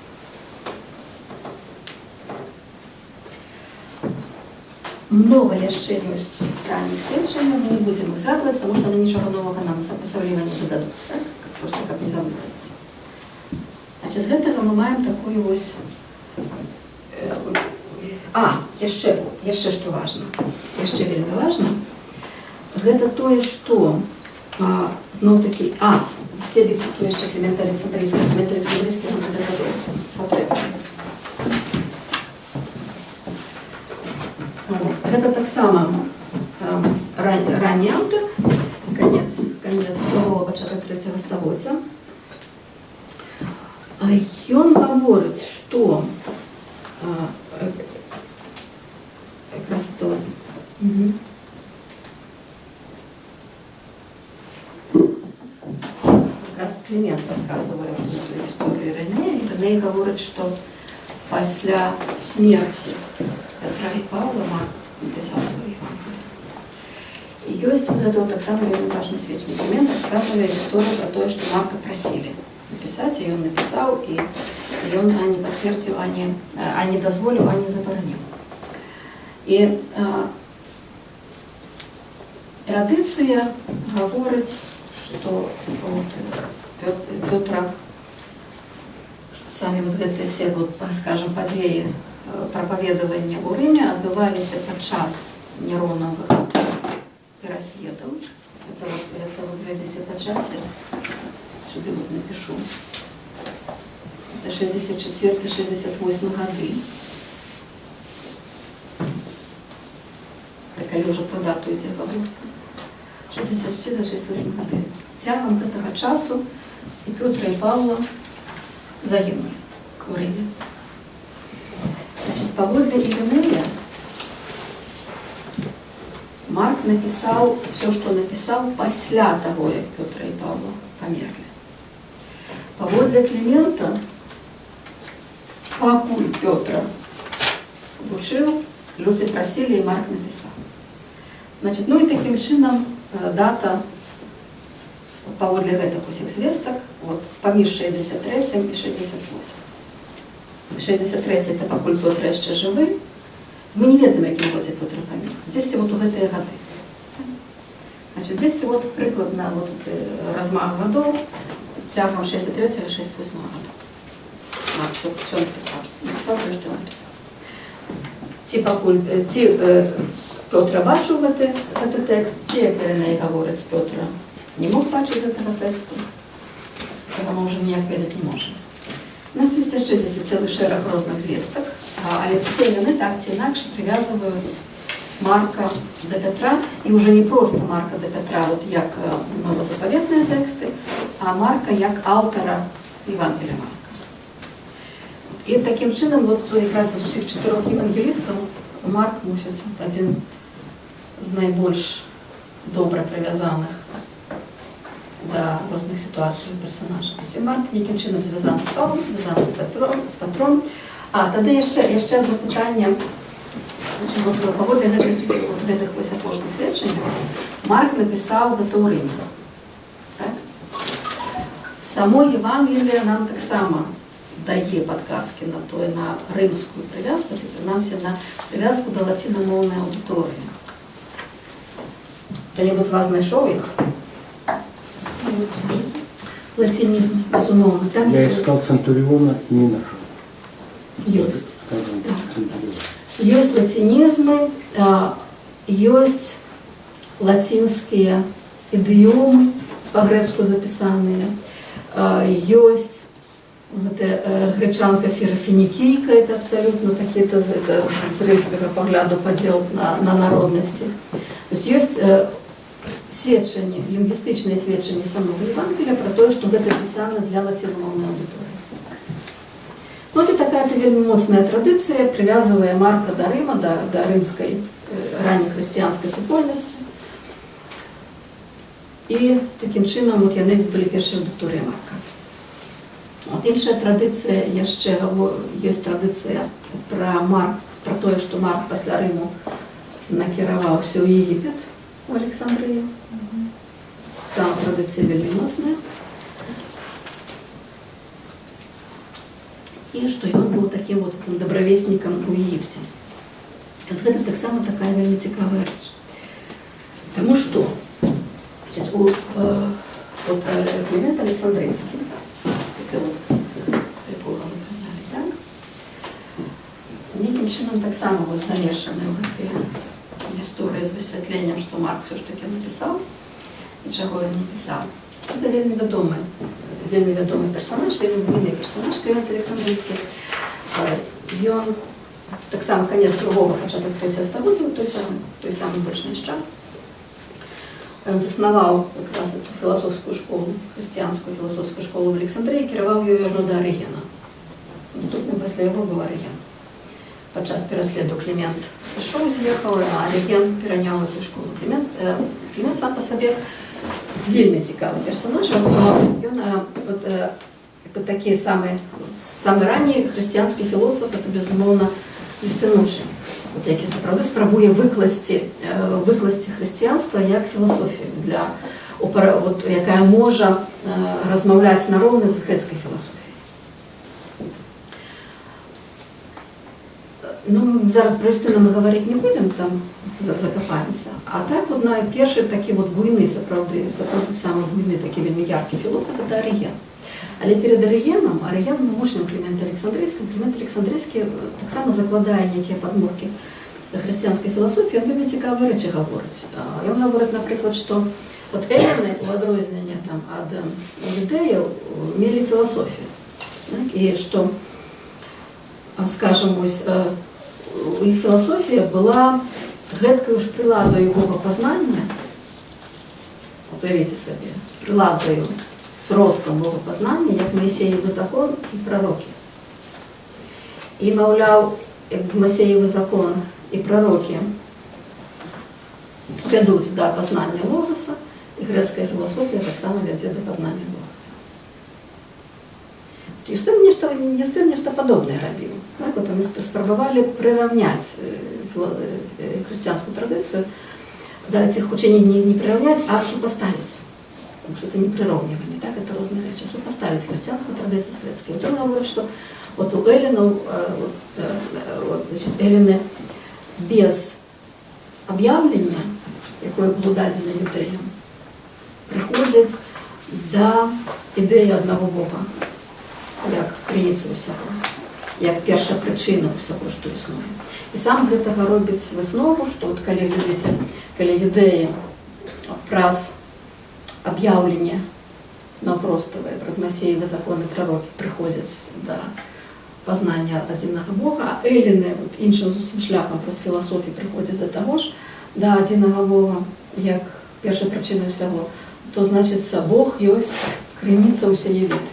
Много яшчэ ёсць ранніх сведчанняў, мы не будзем іх згадваць, таму што яны нічога новага нам асабліва не дададуць, так? Просто каб не заблытацца. Значит, з гэтага мы маем такую вось. А, яшчэ што важна, яшчэ вельмі важна, гэта тое, што зноў-такі, Себек цытуе яшчэ Клімента Александрыйскага, Клімент Александрыйскі нам будзе патрэбны. Гэта таксама ранні аўтар, канец другога, пачатак трэцяга стагоддзя. Ён гаворыць, што якраз то. Якраз Клімент расказвае эту гісторыю Ірэнея. Ірэней гаворыць, што пасля смерці Пятра і Паўла Марк напісаў сваю Евангелие. І ёсць вот гэта вот таксама вельмі важны сведчанне. Клімент расказвае гісторыю пра тое, што Марка прасілі напісаць, і ён напісаў, і ён ані пацвердзіў, ані дазволіў, ані забараніў. І традыцыя гаворыць, што вот, Пётра самі вот гэтыя все, вот, скажем, падзеі прапаведавання ў Рыме адбываліся падчас Неронавых пераследаў. Это вот, глядзіце па часе, сюды вот напишу. Это 64-68 гады. Это калі ўжо пра дату ідзе гаворка. 64-68 гады. Цягам гэтага часу і Пётра, і Паўла загінулі ў Рыме. Значит, паводле Ірынея, Марк напісаў усё, што напісаў пасля таго, як Пётра і Паўла памерлі. Паводле Клімента, пакуль Пётра вучыў, людзі прасілі, і Марк напісаў. Значит, ну і такім чынам дата паводле гэтых усіх звестак вот, паміж 63 і 68. 63 это пакуль Пётр яшчэ жывы. Мы не ведаем, якім годзе Пётр памёр. Дзесьці вот у гэтыя гады. Значит, дзесьці вот прыкладна вот гэты размах гадоў цягам 63 68 года. Марк усё напісаў, напісаў тое, што ён напісаў. Ці пакуль ці Пётра бачыў гэты тэкст, ці, як Ірыней гаворыць, Пётра не мог бачыць гэтага тэксту. Этого мы ўжо ніяк ведаць не можам. У нас ёсць яшчэ дзесьці цэлы шэраг розных звестак, але все яны так ці інакш прывязваюць Марка да Пятра, і ўжо не проста Марка да Пятра, вот як новазапаветныя тэксты, а Марка як аўтара Евангелія Марка. І такім чынам, вот якраз з усіх чатырох евангелістаў Марк, мусіць, адзін з найбольш добра прывязаных да розных сітуацый і персонажаў. І Марк нейкім чынам звязаны з Павлом, звязаны з Пятром. А тады яшчэ одно пытанне. Значит, вот, паводле гэтых вось апошніх сведчанняў, Марк напісаў гэта ў Рыме. Так? Само Евангелие нам таксама дае падказкі на тое, на рымскую прывязку, ці прынамсі на прывязку да лацінамоўнай аўдыторыі. Хто-небудзь з вас знайшоў іх? Лацінізм, безумоўна. Там Я ёсць- искал Центуриона и не нашел. Ёсць. Скажем, Так. Центурион. Ёсць лацінізмы, ёсць лацінскія ідыёмы па-грэцку запісаныя, ёсць гэта гречанка сірафінікійка, это абсалютна такі это, это з рымскага пагляду падзел на народнасці. То есть ёсць сведчанні, лінгвістычныя сведчанні самога Евангелія пра тое, што гэта пісана для лацінамоўнай аўдыторыі. Ну, это такая вельмі моцная традыцыя, прывязвае Марка да Рыма, да рымскай раннехрысціянскай супольнасці. І такім чынам вот яны былі першай аўдыторыяй Марка. Вот іншая традыцыя яшчэ ёсць традыцыя пра тое, што Марк пасля Рыму накіраваўся ў Егіпет, у Александрыю. Сама традыцыя вельмі моцная. І што ён быў такім вот гэтым дабравеснікам у Егіпце. Вот гэта таксама такая вельмі цікавая рэч. Таму што, значит, вот, Клімент Александрыйскі, такі вот, якога мы казалі, так? Нейкім чынам таксама вот замешаны ў гэтай гісторыі з высвятленнем, што Марк усё ж такі напісаў і чаго ён не пісаў. Это вельмі вядомы персонаж, вельмі буйны персонаж Клімент Александрыйскі. Ён таксама канец другога, пачатак трэцяга стагоддзя, той самы больш-менш час. Ён заснаваў якраз эту філасофскую школу, хрысціянскую філасофскую школу в Александрыі, кіраваў ёю ажно да Арыгена. Наступным пасля яго быў Арыген. Падчас пераследу Клімент сышоў, з'ехаў, а Арыген пераняў эту школу. Клімент сам па сабе вельмі цікавы персонаж. Ён, вот, як бы такі самы ранні хрысціянскі філосаф, это, безумоўна, Юстынучы, вот, які сапраўды спрабуе выкласці хрысціянства як філасофію, вот, якая можа размаўляць на роўных з грэцкай філасофіяй. Ну, зараз пра Юстына мы гаварыць не будзем, там закапаемся. А так вот на першы такі вот буйны, сапраўды самы буйны такі вельмі яркі філосаф это Арыген. Але перад Арыгенам, Арыген быў вучнем Клімента Александрыйскага. Клімент Александрыйскі таксама закладае нейкія падмуркі хрысціянскай філасофіі, ён вельмі цікавыя рэчы гаворыць. Ён гаворыць, напрыклад, што вот элліны, у адрозненне там ад юдэяў, мелі філасофію. Так? І што, скажам, ось, у іх філасофія была Гэткаю ж прыладаю богапазнання, от уявіце сабе, прыладаю, сродкам богапазнання, як Майсеевы закон і прарокі. І, маўляў, як Майсеевы закон і прарокі вядуць да пазнання логаса, і грэцкая філасофія таксама вядзе да пазнання логаса. Юстын нешта падобнае рабіў. Так, вот яны спрабавалі прыраўняць хрысціянскую традыцыю да цих хутчэй не прыраўняць, а супаставіць. Потому что это не прыроўніванне, так, это розныя рэчы. Супаставіць хрысціянскую традыцыю з грэцкай. Вот он говорит, что вот у эллинов, вот, вот, значит, эллины без аб'яўлення, якое было дадзена юдэям, прыходзяць да ідэі аднаго Бога, як крыніцы ўсяго, як перша прычына ўсяго, што існуе. І сам з гэтага робіць выснову, што от калі глядзіце, калі юдэі праз аб'яўленне наўпроставае, праз Майсеевы законы, прарокі прыходзяць да пазнання адзінага Бога, а эллины вот, іншым зусім шляхам праз філасофію прыходзяць да таго ж, да адзінага Бога, як першай прычыны ўсяго, то значыцца, Бог ёсць крыніца ўсяе веды.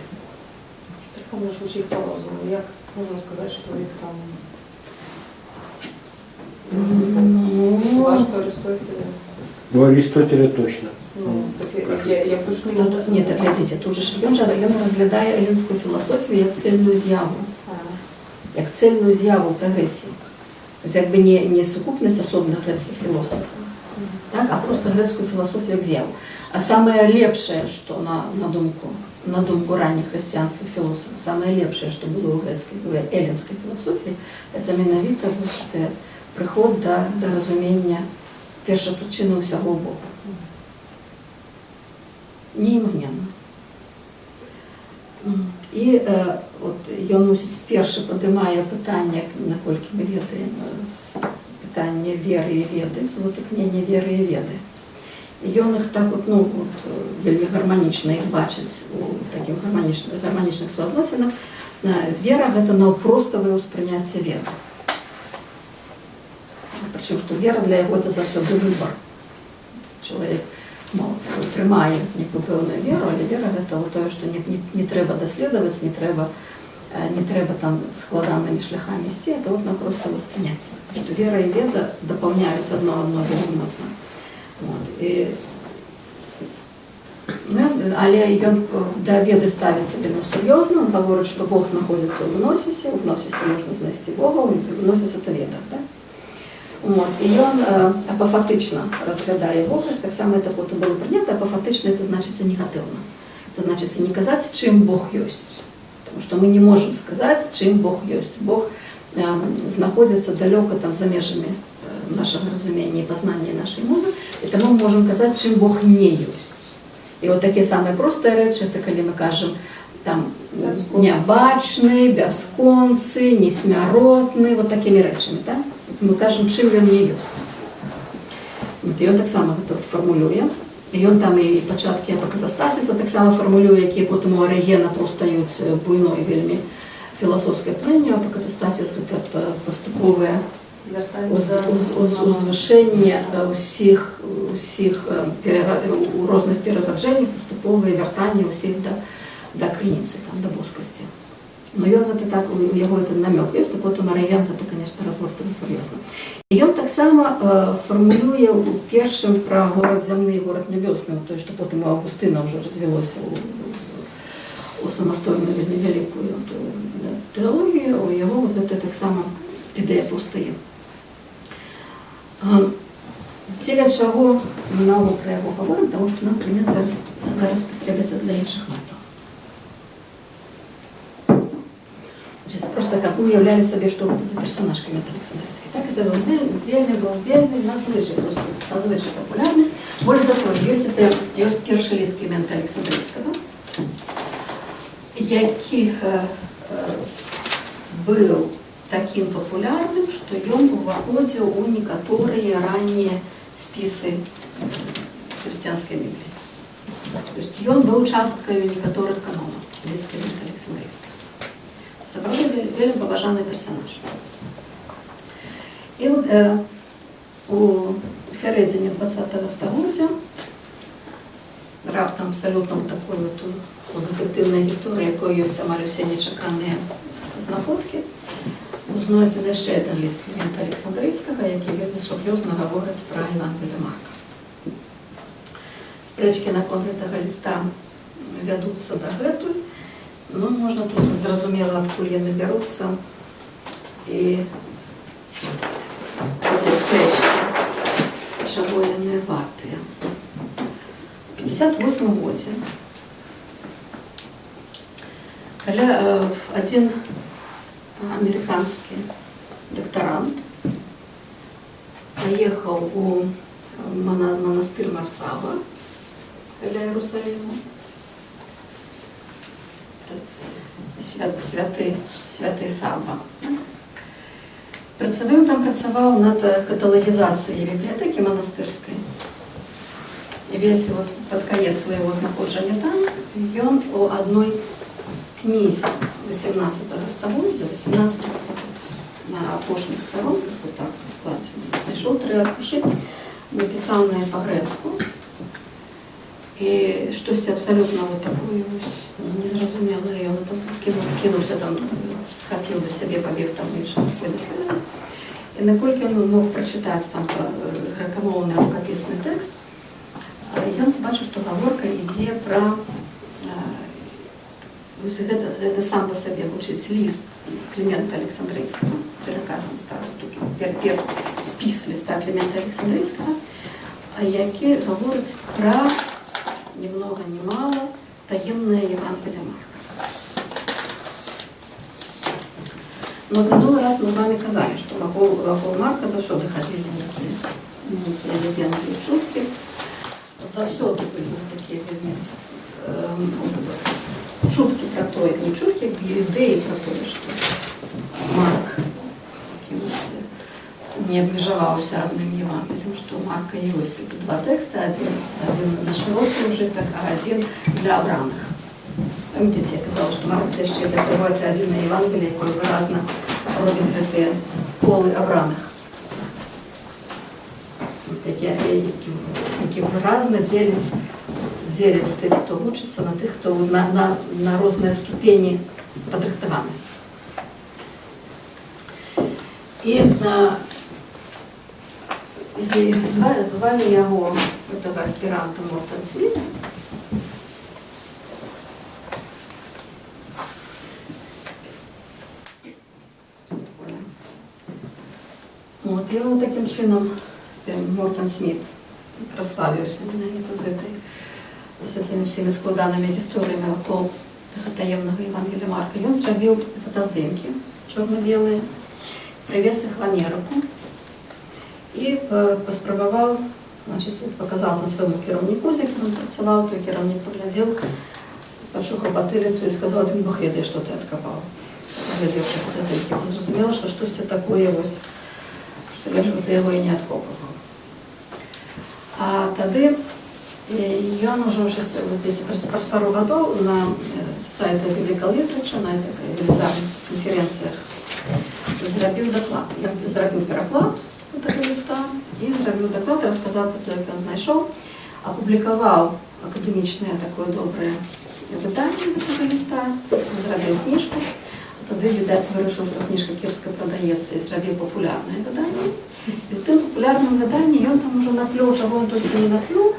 Так воно ж усіх по-розному. Як можна сказати, що їх там? Ну, Хіба що Аристотеля. Ну, Аристотеля точно. Ну, так я точно не Тут, можу не, так глядзіце, тут же ж ён разглядае элінскую філасофію як цельную з'яву, як цельную з'яву прагрэсіі. То есть як бы не сукупнасць асобных грэцкіх філосафаў, так, а просто грэцкую філасофію як з'яву. А самае лепшае, што на думку ранніх хрысціянскіх філосафаў, самае лепшае, што было ў грэцкай, у элінскай філасофіі, это менавіта вот, прыход да разумення першапрычыны ўсяго Бога. Не імгненна. І от ён, мусіць, першы падымае пытанне, наколькі мы ведаем, пытанне веры і веды, сутыкнення веры і веды. І ён іх так от, ну, от, вельмі гарманічна іх бачыць у такім гарманічных суадносінах. Вера гэта наўпроставае ўспрыняцце веды. Прычым, што вера для яго это заўсёды выбар. Чалавек, ну, трымае некую пэўную веру, але вера гэта вот тое, што не трэба даследаваць, не трэба там складанымі шляхамі ісці, это вот напросто воспрыняцце. Што вера і веда дапаўняюць адно адно вельмі моцна. Вот. І, ну, але ён да веды ставіцца вельмі сур'ёзна, он гаворыць, што Бог знаходзіцца ў гносісе, у гносісе можна знайсці Бога, у гносіс это веда. Так? Вот. І ён апафатычна разглядае Бога, таксама это потым было прынята, апафатычна это значыцца негатыўна. Это значыцца не казаць, чым Бог ёсць. Потому что мы не можем сказаць, чым Бог ёсць. Бог знаходзіцца далёка там за межамі нашага разумення і пазнання нашай мовы, і таму мы можам казаць, чым Бог не ёсць. І от такія самыя простыя рэчы, это калі мы кажам там Бясконцы. нябачны, бясконцы, несмяротны, вот такімі рэчамі, так? Мы кажам, чым ён не ёсць. Вот, і ён таксама гэта вот фармулюе. І ён там і пачаткі апокатастасіса таксама фармулюе, якія потым у Арыгена паўстаюць буйной вельмі філасофскай плынню. Апокатастасіс гэта паступовае узвышэнне ўсіх у розных перараджэннях, паступовае вяртанне ўсіх да крыніцы, там, да боскасці. Но ён гэта так, у яго это намёк ёсць, а потым Арыген гэта, конечно, разгортвае сур'ёзна. І ён таксама фармулюе ў першым пра горад зямны і горад нябёсны, тое, што потым у Августына ўжо развілося у самастойную вельмі вялікую тую тэалогію, у яго вот гэта таксама ідэя паўстае. Дзеля чаго мы наогул пра яго гаворым, таму што нам Клімент зараз спатрэбіцца для іншых мэтаў. Значит, просто как вы уяўлялі сабе, што гэта за персонаж Клімент Александрыйскі. Так, это быў вельмі надзвычай, просто надзвычай папулярны. Больш за тое, ёсць першы ліст Клімента Александрыйскага, які быў такім папулярным, што ён уваходзіў у некаторыя раннія спісы хрысціянскай Бібліі. То есть ён быў часткаю некаторых канонаў, ліст Клімента Александрыйскага. Сапраўды вельмі паважаны персонаж. І от, У сярэдзіне 20 стагоддзя раптам абсалютна такой вот у дэтэктыўнай гісторыі, якой ёсць амаль усе нечаканыя знаходкі, быў знойдзены яшчэ адзін ліст Клімента Александрыйскага, які вельмі сур'ёзна гаворыць пра Евангелие Марка. Спрэчкі наконт гэтага ліста вядуцца дагэтуль. Ну, можна тут зразумела, адкуль яны бяруцца, і гэтыя спрэчкі, чаго яны вартыя. У 58 годзе каля адзін амерыканскі дактарант паехаў у манастыр Мар Сава каля Іерусаліму. Святы Сава. Працаваў там, працаваў над каталагізацыяй бібліятэкі манастырскай. І весь вот пад канец свайго знаходжання там ён у адной кнізе 18 стагоддзя, 18 стагоддзя, на апошніх старонках, вот так складзена, знайшоў тры аркушы, напісаныя па-грэцку. І штосьці абсалютна вот такое вось незразумелае, ён там кінуўся там, схапіў да сябе, пабег там іншы такой даследаваць. І наколькі ён мог прачытаць там грэкамоўны рукапісны тэкст, ён пабачыў, што гаворка ідзе пра вось гэта сам па сабе гучыць ліст Клімента Александрыйскага, пераказ ліста, тут спіс ліста Клімента Александрыйскага, які гаворыць пра ни много ни мало таемнае Евангелие Марка. Но мінулы раз мы з вами казалі, што вакол Марка заўсёды хадзілі нейкія легенды і чуткі. Заўсёды былі такія вельмі чуткі пра тое, не чуткі, як ідэі пра тое, што Марк якімось не абмежаваўся адным Евангеллем, што у Марка ёсць два тэксты, адзін на шырокі ўжытак, а адзін для абраных. Памятаеце, я казала, што Марк яшчэ да ўсяго это адзінае Евангелие, якое выразна робіць гэтыя колы абраных, які выразна дзеліць тых, хто вучыцца, на тых, хто на розныя ступені падрыхтаванасці. І звалі яго, гэтага аспіранта, Мортон Сміт. Вот, і ён такім чынам, Мортон Сміт, праславіўся менавіта з гэтымі ўсімі складанымі гісторыямі вакол таемнага Евангелія Марка. Ён зрабіў фотаздымкі чорна-белыя, прывез іх в Амерыку і паспрабаваў, значыць, паказаў на свайму кіраўніку, з якім ён працаваў, той кіраўнік паглядзеў, пачухаў патыліцу і сказаў: «Адзін Бог ведае, што ты адкапаў». Паглядзеўшы фотаздымкі, зразумела, што штосьці такое вось, што лепш бы ты яго і не адкопваў. А тады ён ужо дзесьці праз пару гадоў на Society of Biblical Literature, на такой велізарных канферэнцыях зрабіў даклад. Ён зрабіў пераклад гэтага ліста і зрабіў даклад, расказаў пра тое, як ён знайшоў, апублікаваў акадэмічнае такое добрае выданне гэтага ліста, зрабіў кніжку. Тады, відаць, вырашыў, што кніжка кепска прадаецца, і зрабіў папулярнае выданне. І ў тым папулярным выданні ён там ужо наплёў, чаго ён толькі не наплёў.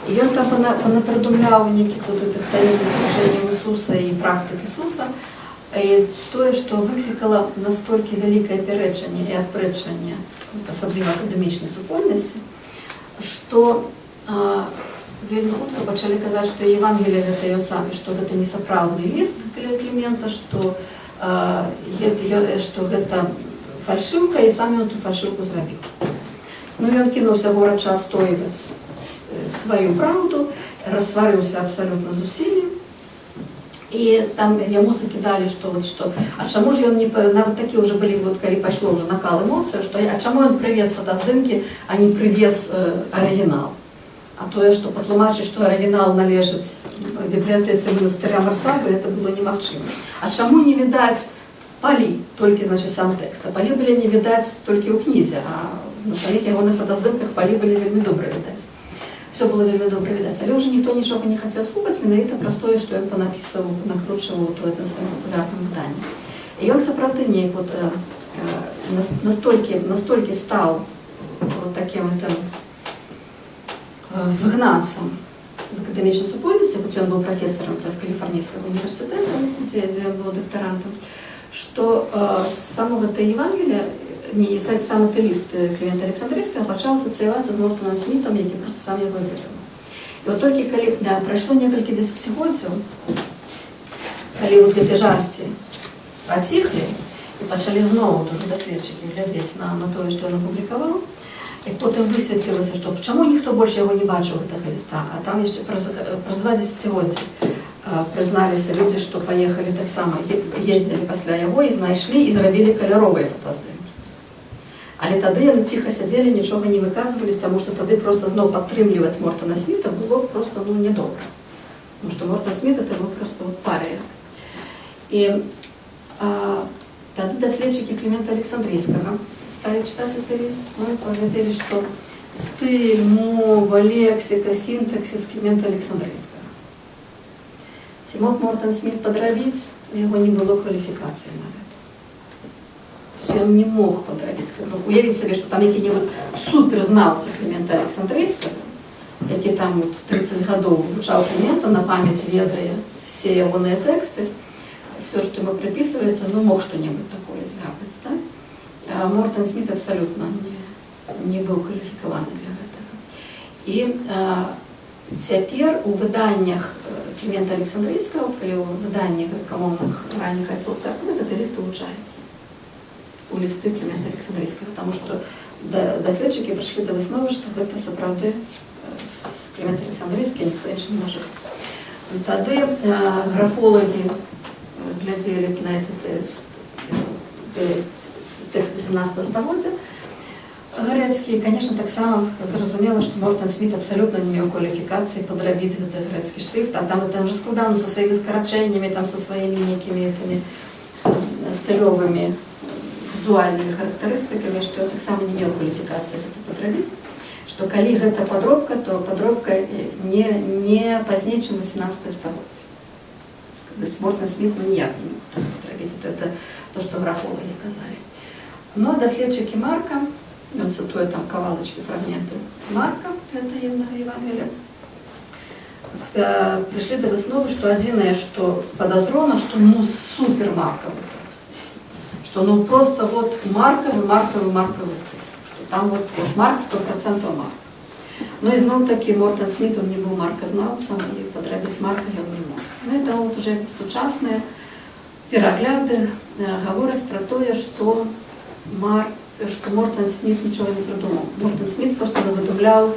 І ён там панапрыдумляў нейкіх вот гэтых таемных вучэнняў Ісуса і практык Ісуса. І тое, што выклікала настолькі вялікае пярэчанне і адпрэчванне, асабліва акадэмічнай супольнасці, што вельмі хутка пачалі казаць, што Евангелие гэта ён сам, і што гэта не сапраўдны ліст Клімента, што гэта фальшыўка, і сам ён ту фальшыўку зрабіў. Ён кінуўся горача адстойваць сваю праўду, рассварыўся абсалютна з усімі. І там яму закідалі, што вот што, а чаму ж ён не нават такі ўжо былі, вот, калі пайшло ўжо накал эмоцый, што а чаму ён прывез фотаздымкі, а не прывез арыгінал? А тое, што патлумачыць, што арыгінал належыць бібліятэцы манастыря Мар Савы, это было немагчыма. А чаму не відаць палі, толькі, значит, сам тэкст? А палі былі не відаць толькі ў кнізе, а На саміх ягоных фотаздымках палі былі вельмі добра відаць. Все было вельмі добра відаць. Але ўжо ніхто нічога не хацеў слухаць, менавіта праз тое, што ён панапісаў, накручваў у гэтым сваім папулярным выданні. І ён сапраўды неяк вот, настолькі стаў вот такім там выгнанцам в акадэмічнай супольнасці, хоць ён быў прафесарам праз Каліфарнійскага універсітэта, дзе ён быў дактарантам, што само гэта Евангелие, не, сам гэты ліст Клімента Александрыйскага пачаў асацыявацца з Мортонам Смітам, які просто сам яго выдумаў. І от толькі калі, да, прайшло некалькі дзесяцігоддзяў, калі вот гэты жарсці паціхлі і пачалі зноў вот ужо даследчыкі глядзець на тое, што ён апублікаваў, як потым высветлілася, што чаму ніхто больш яго не бачыў, гэтага ліста, а там яшчэ праз 2 дзесяцігоддзі прызналіся людзі, што паехалі таксама, ездзілі пасля яго і знайшлі і зрабілі каляровыя фотаздымкі. Але тады яны ціха сядзелі, нічога не выказвались, таму што тады просто зноў падтрымліваць Мортона Сміта было просто, ну, нядобра. Потому что Мортон Сміт — это быў просто вот парыя. І тады даследчыкі Клімента Александрыйскага сталі чытаць гэты ліст, ну, і паглядзелі, што стыль, мова, лексіка, сінтаксіс Клімента Александрыйскага. Ці мог Мортон Сміт падрабіць? У яго не было кваліфікацыі на гэта. То есть ён не мог падрабіць. Ну, уявіць сабе, што там які-небудзь суперзнаўца Клімента Александрыйскага, які там вот 30 гадоў вывучаў Клімента, на памяць ведае все ягоныя тэксты, все, што ему приписывается, ну, мог что-нибудь такое зляпаць, так? А Мортон Сміт абсолютно не быў кваліфікаваны для гэтага. І цяпер у выданнях Клімента Александрыйскага, вот калі ў выданнях грэкамоўных ранніх айцоў царквы гэты ліст улучаецца у лісты Клімента Александрыйскага, таму што даследчыкі прыйшлі да высновы, што гэта сапраўды Клімент Александрыйскі, ніхто іншы не можа быць. Тады графолагі глядзелі на этот тэкст 18 стагоддзя грэцкі, конечно, таксама зразумела, што Мортон Сміт абсалютна не меў кваліфікацыі падрабіць гэты грэцкі шрыфт, а там уже складана са сваімі скарачэннямі, там са сваімі нейкімі этими стылёвымі візуальнымі характарыстыкамі, што ён таксама не меў кваліфікацыі гэта падрабіць. Што калі гэта падробка, то падробка не пазней, чым 18 стагоддзе. То есть Мортон Сміт, ну, ніяк не мог так падрабіць. Это то, што графолагі казалі. Но даследчыкі Марка, ён цытуе там кавалачкі, фрагменты Марка, таемнага Евангелія, прыйшлі да высновы, што адзінае, што падазрона, што, ну, супер маркавы тэкст. Што, ну, просто вот маркавы, маркавы, маркавы стыль. Што там вот Марк, 100% Марк. Ну і зноў такі Мортон Сміт, он не быў марказнаўцам, і падрабіць Марка ён не мог. Ну і там вот уже сучасныя перагляды гавораць пра тое, што Мортон Сміт нічога не прыдумаў. Мортон Сміт просто навыдумляў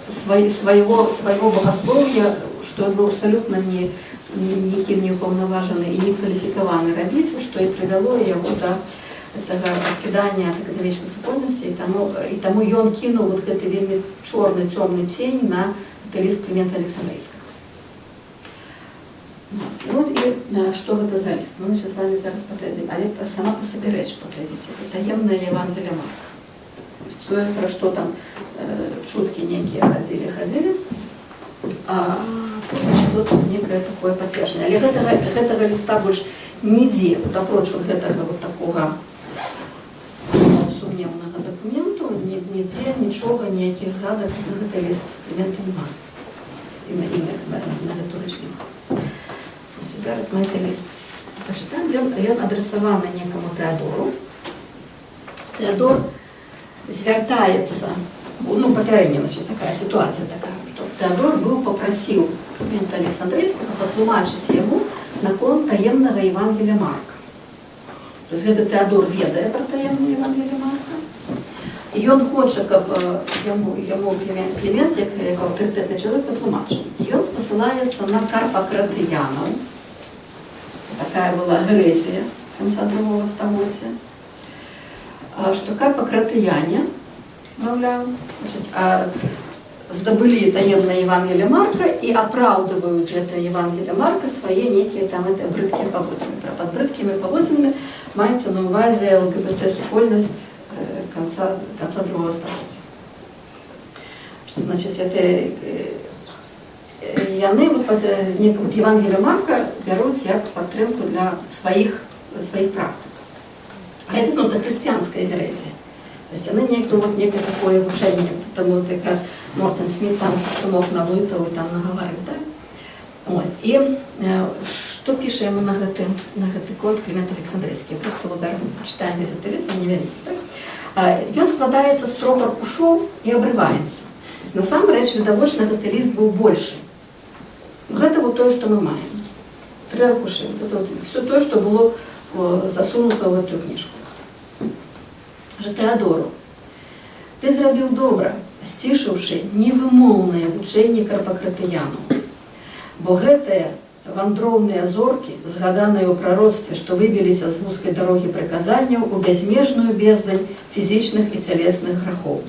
свайго багаслоўя, што ён быў абсалютна нікім не ўпаўнаважаны і не кваліфікаваны рабіць, што і прывяло яго да гэтага адкідання ад акадэмічнай супольнасці, і таму ён кінуў вот гэты вельмі чорны, цёмны цень на гэты ліст Клімента Александрыйскага. Ну, вот і што гэта за ліст? Мы сейчас з вами зараз паглядзім, але сама па сабе рэч, паглядзіце, это таемная Евангелие Марка. То есть тое, пра што там чуткі нейкія хадзілі, хадзілі, а значит, вот некае такое пацверджанне. Але гэтага ліста больш нідзе, вот апроч вот гэтага вот такога сумнеўнага дакументу, нідзе нічога, ніякіх згадак на гэты ліст Клімента няма. І на гэту рэч няма. Значит, зараз мы гэты ліст пачытаем. Ён адрасаваны некаму Тэадору. Тэадор звяртаецца, ну, папярэдне, значит, такая сітуацыя такая, што Тэадор быў папрасіў Клімента Александрыйскага патлумачыць яму наконт таемнага Евангелія Марка. То есть гэты Тэадор ведае пра таемнае Евангелие Марка. І ён хоча, каб яму Клімент, як аўтарытэтны чалавек, патлумачыў. І ён спасылаецца на карпакратыянаў. Такая была герэзія канца другого стагоддзя. Што карпакратыяне, маўляў, значит, здабылі таемнае Евангелие Марка і апраўдваюць гэта Евангелие Марка свае нейкія там это брыдкія паводзіны. Пад брыдкімі паводзінамі маецца на ўвазе ЛГБТ-супольнасць. канца другого стагоддзя. Што значыць, это яны вот некую вот Евангелие Марка бяруць як падтрымку для сваіх практык. А это, ну, это хрысціянская верэзія. То есть яны некое вот некое такое вучэнне, таму вот якраз Мортэн Сміт там што мог, наблытаў і там нагаварыў, так? Ось. І што піша яму на гэты конт Клімент Александрыйскі? Просто вот зараз мы пачытаем весь гэты ліст, он невялікі. Так? Ён складаецца з трох аркушоў і абрываецца. То есть, насамрэч, відавочна, гэты ліст быў большы. Гэта вот тое, што мы маем. Тры аркушы. Вот это вот всё тое, што было засунута ў эту кніжку. Жа Тэадору. Ты зрабіў добра, сцішыўшы невымоўнае вучэнне карпакратыянаў. Бо гэтыя вандроўныя зоркі, згаданыя ў прароцтве, што выбіліся з вузкай дарогі прыказанняў у бязмежную бездань фізічных і цялесных грахоў.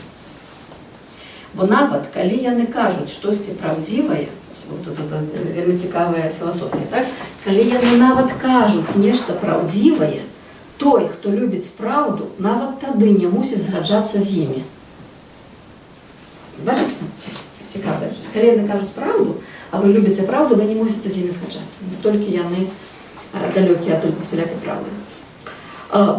Бо нават калі яны кажуць штосьці праўдзівае, вот тут, тут вельмі цікавая філасофія, так? Калі яны нават кажуць нешта праўдзівае, той, хто любіць праўду, нават тады не мусіць згаджацца з імі. Бачыце? Цікава. Калі яны кажуць праўду, а вы любіце праўду, вы не мусіце з імі згаджацца. Настолькі яны далёкія ад усялякай праўды.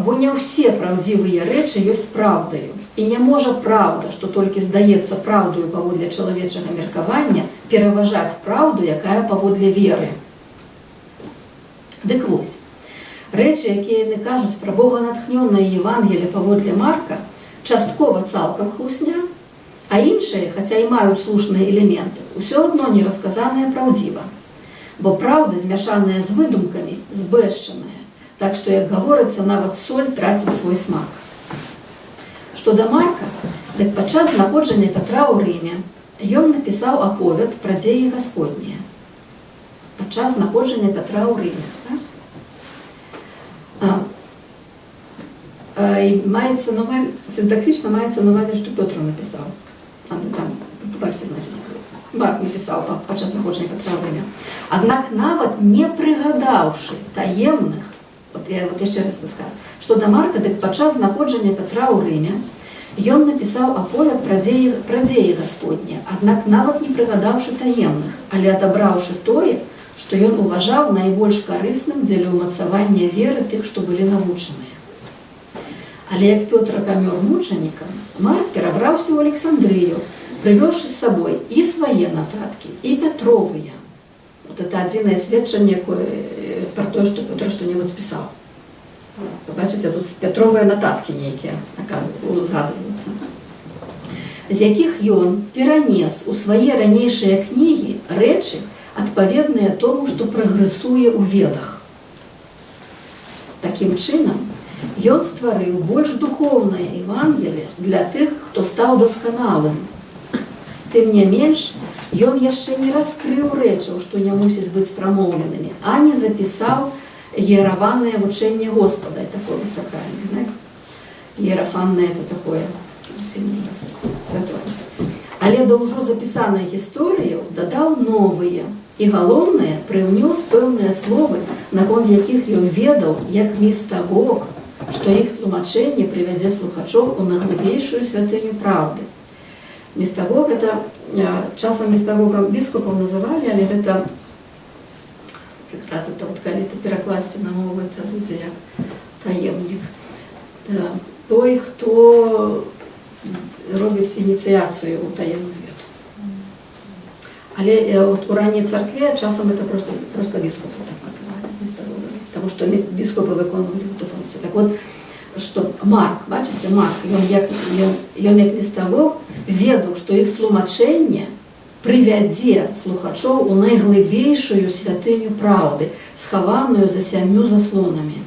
Бо не ўсе праўдзівыя рэчы ёсць праўдаю. І не можа праўда, што толькі здаецца праўдаю паводле чалавечага меркавання, пераважаць праўду, якая паводле веры. Дык вось, рэчы, якія яны кажуць пра боганатхнёнае Евангелле паводле Марка, часткова цалкам хлусня, а іншыя, хаця і маюць слушныя элементы, усё адно не расказаныя праўдзіва. Бо праўда, змяшаная з выдумкамі, збэшчаная, так што, як гаворыцца, нават соль траціць свой смак. Што да Марка, дык падчас знаходжання Пятра ў Рыме ён напісаў аповед пра дзеі Гасподнія. Падчас знаходжання Пятра ў Рыме. Так? І маецца на увазе, сінтаксічна маецца на увазе, што Пётр напісаў. А, ну, там, бачыце, значыць, Марк напісаў падчас знаходжання Пятра ў Рыме. Аднак нават не прыгадаўшы таемных, вот я вот яшчэ раз сказ, што да Марка, дык падчас знаходжання Пятра ў Рыме ён напісаў аповед пра дзеі Гасподнія, аднак нават не прыгадаўшы таемных, але адабраўшы тое, што ён уважаў найбольш карысным дзеля ўмацавання веры тых, што былі навучаныя. Але як Пётр памёр мучанікам, Марк перабраўся ў Александрыю, прывёзшы з сабой і свае нататкі, і Пятровыя. Вот это адзінае сведчанне, якое пра тое, што Пётр што-небудзь пісаў. Вы бачыце, тут Пятровыя нататкі нейкія узгадваюцца, з якіх ён перанес у свае ранейшыя кнігі рэчы, адпаведныя тому, што прагрэсуе ў ведах. Такім чынам, ён стварыў больш духоўнае Евангелле для тых, хто стаў дасканалым. Тым не менш, ён яшчэ не раскрыў рэчаў, што не мусіць быць прамоўленымі, ані запісаў іераваннае вучэнне Господа, это такое вот сакральное, так? Іерафаннае — это такое зусім святое. Але да ўжо запісаных гісторыяў дадаў новыя і, галоўнае, прыўнёс пэўныя словы, наконт якіх ён ведаў, як містагог, што іх тлумачэнне прывядзе слухачоў у найглыбейшую святыню праўды. Містагог — это часам містагогам біскупаў называлі, але гэта якраз это вот, калі это перакласці на мову, это будзе як таемнік. Да. Той, хто робіць ініцыяцыю ў таемную веду. Але от у ранняй царкве часам это просто біскупу так называлі, містагогамі, потому что біскупы выконвалі эту функцію. Так вот, што Марк, бачыце, Марк, ён як містагог ведаў, што іх тлумачэнне прывядзе слухачоў у найглыбейшую святыню праўды, схаваную за сямю заслонамі.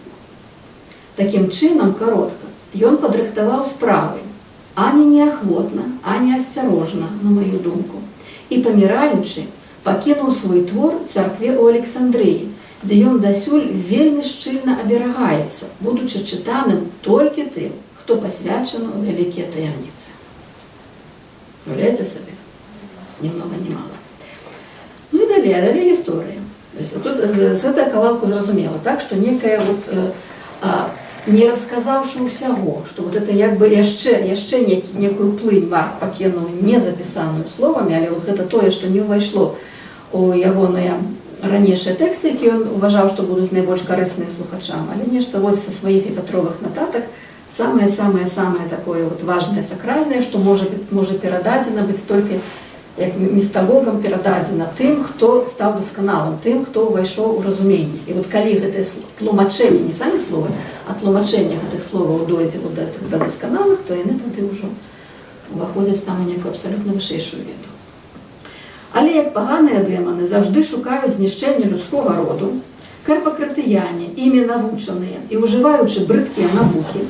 Такім чынам, каротка, ён падрыхтаваў справы, ані неахвотна, ані асцярожна, на маю думку, і, паміраючы, пакінуў свой твор царкве ў Александрыі, дзе ён дасюль вельмі шчыльна аберагаецца, будучы чытаным толькі тым, хто пасвячаны ў вялікія таямніцы. Уяўляеце сабе? Ни много, ни мало. Ну і далей, а далей гісторыя. То есть тут з гэтага кавалку зразумела, так, што некая вот, Не расказаўшы ўсяго, што вот это як бы яшчэ некую плынь Марк пакінуў не запісаную словамі, але вот гэта тое, што не ўвайшло у ягоныя ранейшыя тэксты, якія ён уважаў, што будуць найбольш карысныя слухачам, але нешта вот са сваіх і Пятровых нататак самае-самае-самае такое вот важнае, сакральнае, што можа перададзена быць толькі як містагогам перададзена тым, хто стаў дасканалым, тым, хто ўвайшоў у разуменне. І вот калі гэтае тлумачэнне, не самі словы, а тлумачэнне гэтых словаў дойдзе вот да дасканалых, то яны тады ўжо ўваходзяць там у некую абсалютна вышэйшую веду. Але як паганыя дэманы заўжды шукаюць знішчэння людскога роду, карпакратыяне, імі навучаныя і ўжываючы брыдкія навукі,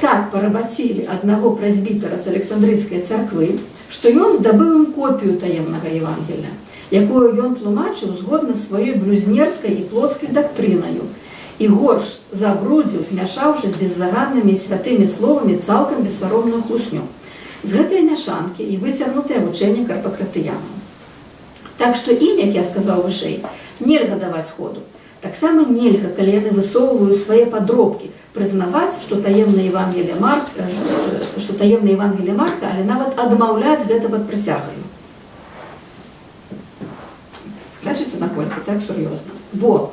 так парабацілі аднаго прэзбітара з Александрыйскай царквы, што ён здабыў ім копію таемнага Евангелля, якую ён тлумачыў згодна з сваёй блюзнерскай і плоцкай дактрынаю, і горш забрудзіў, змяшаўшы з беззаганнымі і святымі словамі цалкам бессаромную хлусню. З гэтай мяшанкі і выцягнутае вучэнне карпакратыянаў. Так што ім, як я сказаў вышэй, нельга даваць ходу. Таксама нельга, калі яны высоўваюць свае падробкі, прызнаваць, што таемнае Евангелле Марка, але нават адмаўляць гэта пад прысягаю. Бачыце, наколькі так сур'ёзна. Бо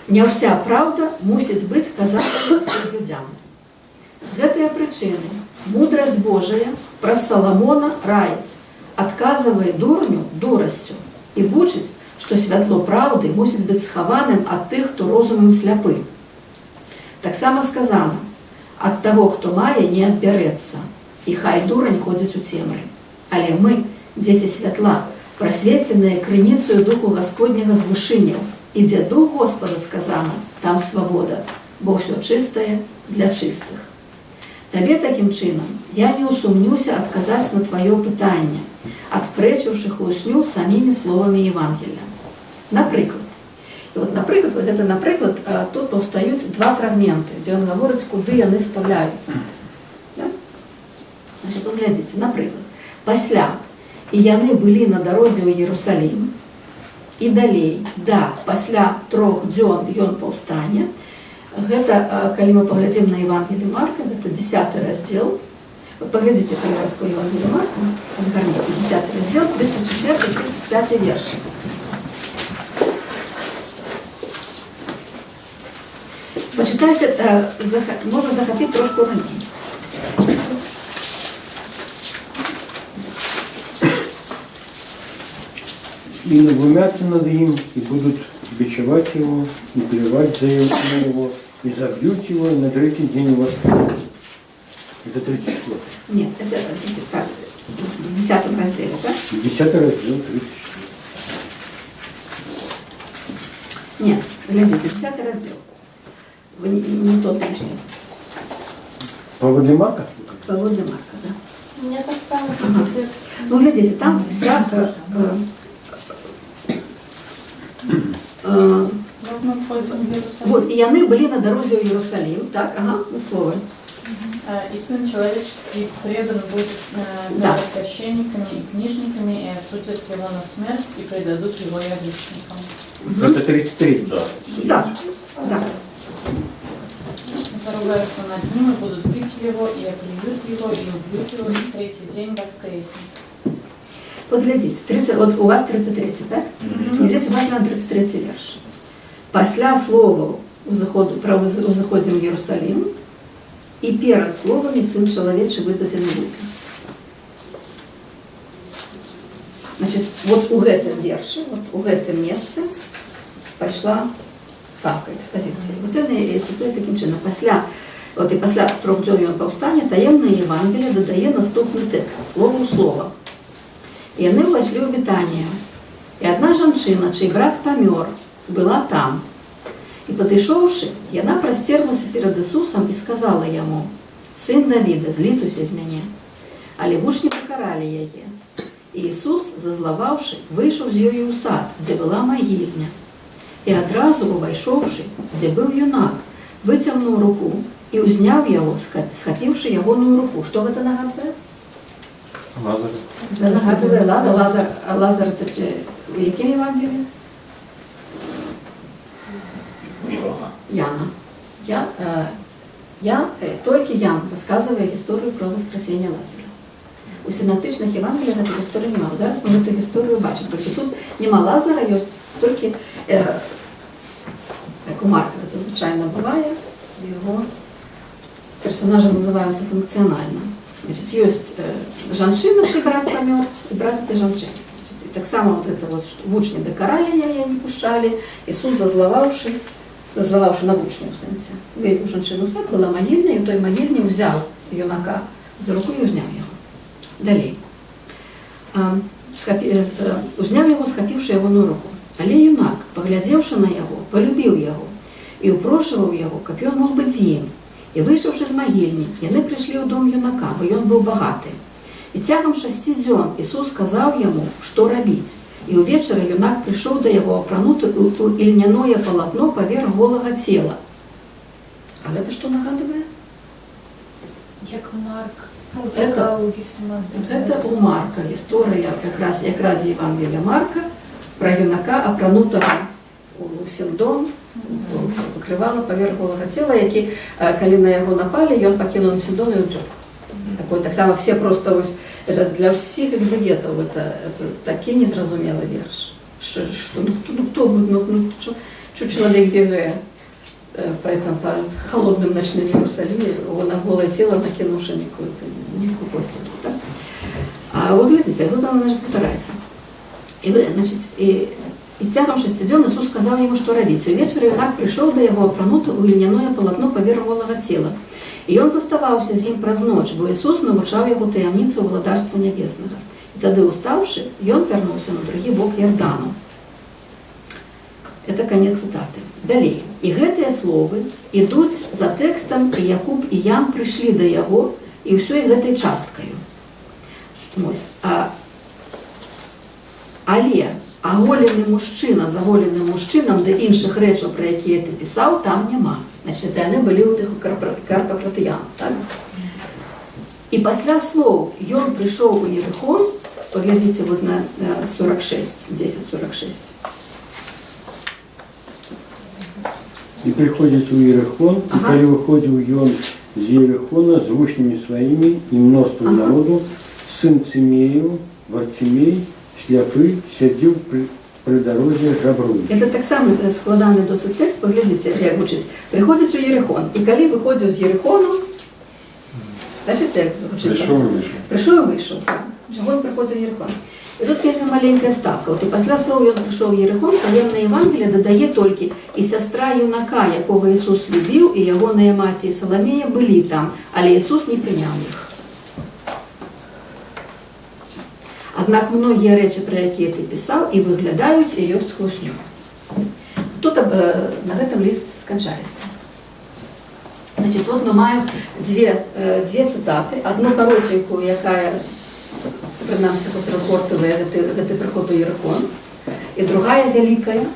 не ўся праўда мусіць быць казаная ўсім людзям. З гэтыя прычыны мудрасць Божая праз Саламона раіць, адказвае дурню дурасцю і вучыць, што святло праўды мусіць быць схаваным ад тых, хто розумам сляпы. Таксама сказана: ад таго, хто мае, не адбярэцца, і хай дурань ходзіць у цемры. Але мы, дзеці святла, прасветленыя крыніцаю Духу Гасподняга з вышыняў, і дзе Дух Господа, сказана, там свабода, бо ўсё чыстае для чыстых. Табе такім чынам я не ўсумнюся адказаць на тваё пытанне, адпрэчыўшы хлусню самімі словамі Евангелля. Напрыклад, і вот, напрыклад, вот гэта, напрыклад, тут паўстаюць два фрагменты, дзе ён гаворыць, куды яны вставляюцца. Да? Значит, вот глядзіце, напрыклад, пасля «і яны былі на дарозе ў Ерусалім», і далей, да, пасля 3 дзён ён паўстане. Гэта, калі мы паглядзім на Евангелие Марка, гэта 10 раздзел. Вот паглядзіце, калі ласка, Евангелие Марка, адгарніце, 10 раздзел, 34 і 35 верш. Пачытайце, можна захапіць трошку раней. И наглумятся над ним, и будут бичевать его, и плевать на него, и забьют его, и на третий день воскреснет. Это 34. Нет, это так, в 10 разделе, да? 10 раздел, 34. Нет, глядите, 10 раздел. Вы не то знайшли. Паводле Марка? Паводле Марка, да. У меня так само текст. Ну, глядите, там вся... Вот мы входим в Иерусалим. Вот, и яны были на дорозе в Иерусалим, так, ага, вот слово. И Сын Человеческий предан будет первосвященниками и книжниками, и осудят его на смерть, и предадут его язычникам. Это 33. Да. Да, да. И поругаются над ним, и будут бить его, и оплюют его, и убьют его, и в третий день воскреснет. Вот глядите, 30, вот у вас 33, так? Глядите, у вас на 33 верш. Пасля слова про узыходзім в Иерусалим, и перад словамі Сын Чалавечы выдадзены людзям. Значит, вот у гэтым вершы, вот у гэтым месцы пайшла ставка экспазіцыі. Вот ён і цытуе такім чынам. Пасля, вот і пасля трох дзён ён паўстане, таемнае Евангелие дадае наступны тэкст, слова ў слова. І яны ўвайшлі ў Бетанію. І адна жанчына, чый брат памёр, была там. І падышоўшы, яна прасцерлася перад Ісусам і сказала яму: Сын Давіда, злітуйся з мяне. Але вучні пакаралі яе. І Ісус, зазлаваўшы, выйшаў з ёю ў сад, дзе была магільня. І адразу, увайшоўшы, дзе быў юнак, выцягнуў руку і ўзняў яго, схапіўшы ягоную руку. Што гэта нагадвае? Лазар. Гэта нагадвае Лазар. Лазар, а Лазар это у якім Евангелії? Іоанна. Яна. Толькі Ян расказвае гісторыю пра ўваскрасенне Лазара. У сіноптычных Евангеллях гэтай гісторыі няма. Зараз мы гэту гісторыю бачым. Толькі тут няма Лазара, ёсць толькі, як у Марка гэта звычайна бывае, яго персонажы называюцца функцыянальна. Значит, ёсць жанчына, чый брат памёр, і брат этой жанчыны. Значит, і таксама вот это вот, што вучні дакаралі яе, не пушчалі, Ісус, зазлаваўшы на вучню ў сэнсе, вывеў жанчыну ў сад, была магільня, і ў той магільні ўзяў юнака за руку і ўзняў яго. Далей. Узняў яго, схапіўшы ягоную руку. Але юнак, паглядзеўшы на яго, палюбіў яго і ўпрошваў яго, каб ён мог быць з ім. І выйшаўшы з магільні, яны прыйшлі ў дом юнака, бо ён быў багаты. І цягам 6 дзён Ісус сказаў яму, што рабіць. І ўвечары юнак прыйшоў да яго, апрануты ў ільняное палатно паверх голага цела. А гэта што нагадвае? Як Марк уцякаў у Гефсіманскім Гэта садзе. у Марка гісторыя, якраз Евангелля Марка, пра юнака, апранутага у сіндон, пакрывала паверх голага цела, які, калі на яго напалі, ён пакінуў сіндон і ўцёк. Такой, таксама все просто вось, это для ўсіх экзегетаў это такі незразумелы верш. Што, ну, хто, ну, што чалавек бегае по холодным ночным Иерусалиме, его на голое тело накинувши некую постельку. Так? А вот глядите, тут она, значит, повторяется. І, вы, значит, і цягам 6 дзён Ісус сказаў яму, што рабіць. Увечары юнак прыйшоў да яго, апрануты ў ільняное палатно паверх голага цела. І ён заставаўся з ім праз ноч, бо Ісус навучаў яго таямніцы ўладарства нябеснага. І тады, устаўшы, ён вярнуўся на другі бок Ярдану. Это конец цитаты. Далей. І гэтыя словы ідуць за тэкстам, і Якуб і Ян прыйшлі да яго і ўсёй гэтай часткаю. Ось. Але аголены мужчына з аголеным мужчынам да іншых рэчаў, пра якія ты пісаў, там няма. Значит, это яны былі ў тых Карпакратыян. Так? І пасля слоў ён прыйшоў у Ерыхон, паглядзіце вот на 46, 10:46. І прыходзіць у Іерыхон, і калі выходзіў ён з Іерыхона з вучнямі сваімі і мноствам народу, сын Цімеяў, Варцімей, сляпы, сядзеў пры дарозе, жабруючы. Это таксама складаны досыць тэкст, паглядзіце, як гучыць. Прыходзіць у Ерыхон. І калі выходзіў з Ерыхону, значыць, як гучыць? Прыйшоў і выйшаў. Прыйшоў і выйшаў. Так. Чаго ён прыходзіў у Ерыхон? І тут вельмі маленькая ставка. От і пасля слоў ён прыйшоў у Ерыхон, таемнае Евангелле дадае толькі: і сястра юнака, якога Ісус любіў, і ягоная маці і Саламея былі там, але Ісус не прыняў іх. Аднак многія рэчы, пра якія ты пісаў, і выглядаюць, і ёсць хлусню. Тут на гэтым ліст сканчаецца. Значит, вот мы маем дзве цытаты. Одну каротенькую, якая прынамсі тут разгортвае гэты прыход у Ерыхон, і другая вялікая,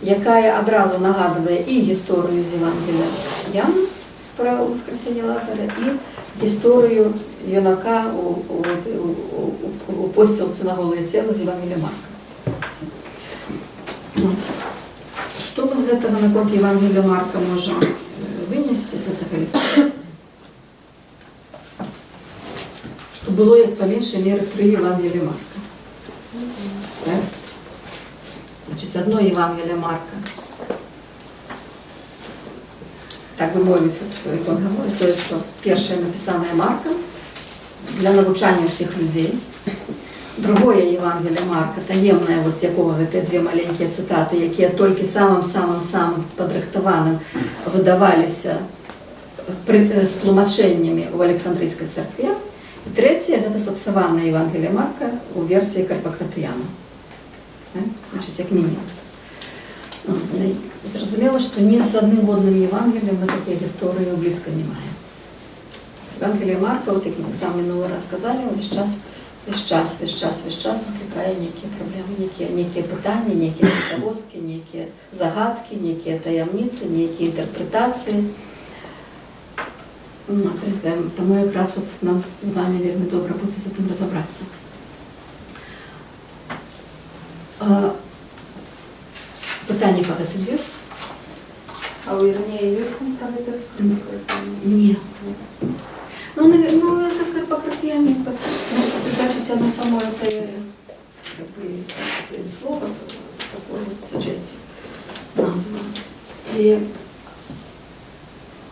якая адразу нагадвае і гісторыю з Евангелля Яна пра ўваскрасенне Лазара, і гісторыю юнака у посцілцы на голае цела з Евангелля Марка. Ну, што мы з гэтага наконт Евангелля Марка можам вынесці з гэтага ліста? Што было як па меншай меры тры Евангелля Марка. Так? Значит, одно Евангелие Марка. Так бы мовіць, от, як он гаворыць, тое, што першае напісанае Маркам для навучання ўсіх людзей. Другое Евангелие Марка, таемнае, вот з якога гэтыя дзве маленькія цытаты, якія толькі самым-самым-самым падрыхтаваным выдаваліся з тлумачэннямі ў Александрыйскай царкве. І трэцяе гэта сапсаванае Евангелие Марка ў версіі Карпакратыяна. Так? Значит, як мінімум. Ну, і зразумела, што ні з адным водным Евангеллем мы такія гісторыі блізка не маем. Евангелие Марка, вот як мы таксама мінулы раз сказалі, увесь час выклікае нейкія праблемы, нейкія пытанні, нейкія цікавосткі, нейкія загадкі, нейкія таямніцы, нейкія інтэрпрэтацыі. Ну, таму якраз от нам з вами вельмі добра будзе з гэтым разабрацца. Пытанні па гэтым ёсць? А ў Ірнея ёсць там пра гэта? Не. Ну, ну, это как пакрыфіяне, ну, бачыце, оно само это, как бы, слово такое, сочестие, назва. І,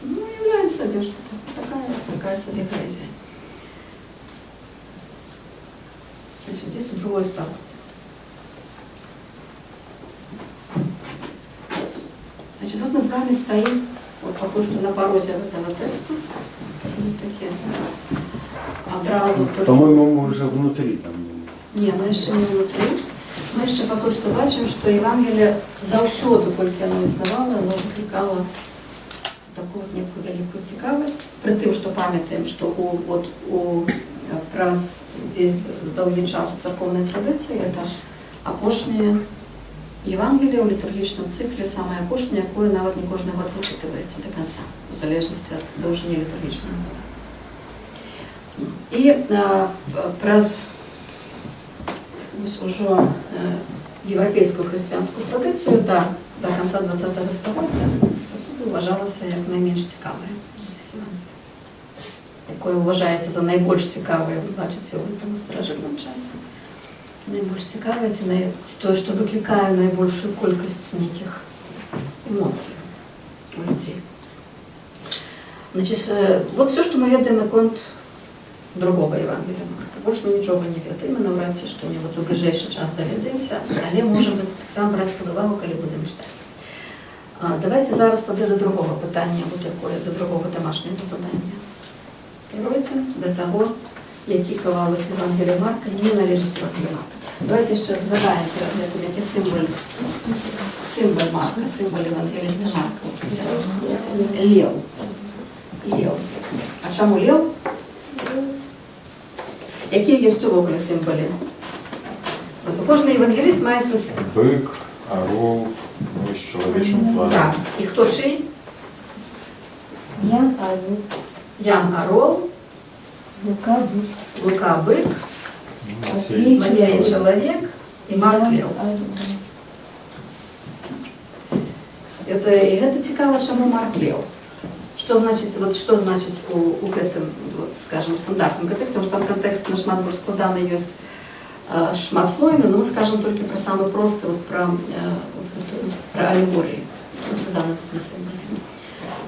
ну, уяўляем сабе, што такая сабе паэзія. Значит, здесь другое сталося. Значит, вот мы с вами стоим, вот похоже, что на порозе этого тэксту. Ну, такие адразу только. По-моему, мы уже внутри там. Не, мы яшчэ не внутри. Мы яшчэ пакуль што бачым, што Евангелие заўсёды, колькі яно існавала, яно выклікала такую вот некую вялікую цікавасць. Пры тым, што памятаем, што вот, праз весь доўгі час у царкоўнай традыцыі это апошняе Евангелие ў літургічным цыкле, самае апошняе, якое нават не кожны год вычытваецца до конца, у залежнасці ад даўжыні літургічнага года. І праз вось ужо еўрапейскую хрысціянскую традыцыю да канца ХХ стагоддзя ўважалася як найменш цікавае з усіх Евангелій. Якое ўважаецца за найбольш цікавае, вы бачыце, ў гэтым старажытным часе. Найбольш цікавае, ці тое, што выклікае найбольшую колькасць нейкіх эмоцый у людзей. Значит, вот все, што мы ведаем наконт другого Евангелия Марка. Больш мы нічога не ведаем, і наўрад ці што-небудзь у бліжэйшы час даведаемся, але можам таксама браць пад увагу, калі будзем чытаць. Давайте зараз тады да другога пытання, вот якое, да другога домашняга задання. Пройдзем да таго, які кавалак з Евангелія Марка не належыць Евангелію Марка. Давайте яшчэ згадаем перад гэтым, які сімвал Марка, сімвал Евангеліста Марка. Леў. Леў. А чаму леў? Якія ёсць увогуле сімвалы? Вот, кожны евангеліст мае свой сімвал. Бык, арол, ну, з чалавечым тварам. Так. І хто чый? Ян Орел. Ян Арол. Лука Бык. Лука Бык. Мацвей. Мацвей чалавек і Марк Леў. І гэта цікава, чаму Марк Леў. Што значыць, вот, што значыць у гэтым, вот, скажем, стандартным кантэксце, потому что там кантэкст нашмат больш складаны ёсць, шматслойны, но мы скажем толькі пра самы просты, вот, вот, гэтую, пра алегорыі, звязаны з гэтымі сімваламі.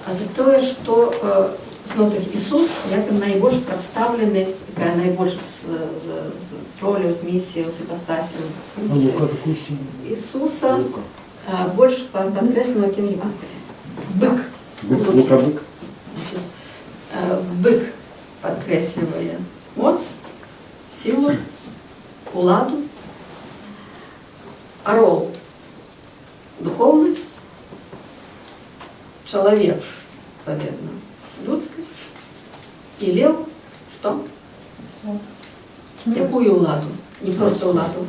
А это тое, што, зноў-такі, Ісус, як ён найбольш прадстаўлены, якая найбольш з ролю, з місіяю, з іпастасю, з функцыяй Лука такой сімвал. Ісуса, Лука. больш падкрэслена, якім Евангеліі. Бык. Бык, Лука бык. Значит, бык падкрэслівае моц, сілу, уладу, арол — духоўнасць, чалавек, адпаведна, людскасць, і леў што? Якую ўладу? Не просто ўладу.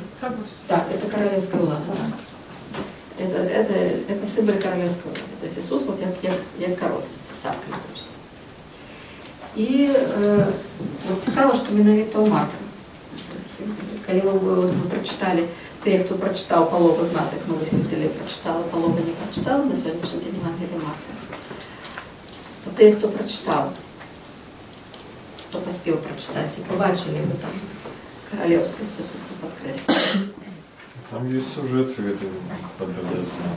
Так, это королевская ўлада. Так. Это символ королевской улады. То есть Иисус вот як король, цар, калі хочацца. І вот цікава, што менавіта ў Марка. Калі вы прачыталі, тыя, хто прачытаў, палова з нас, як мы высветлілі, прачытала, палова не прачытала на сённяшні дзень Евангелія Марка. То тыя, хто прачытаў, хто паспеў прачытаць, і пабачылі вы там каралеўскасць Ісуса падкрэслена. Там ёсць сюжэт гэты падрабязны.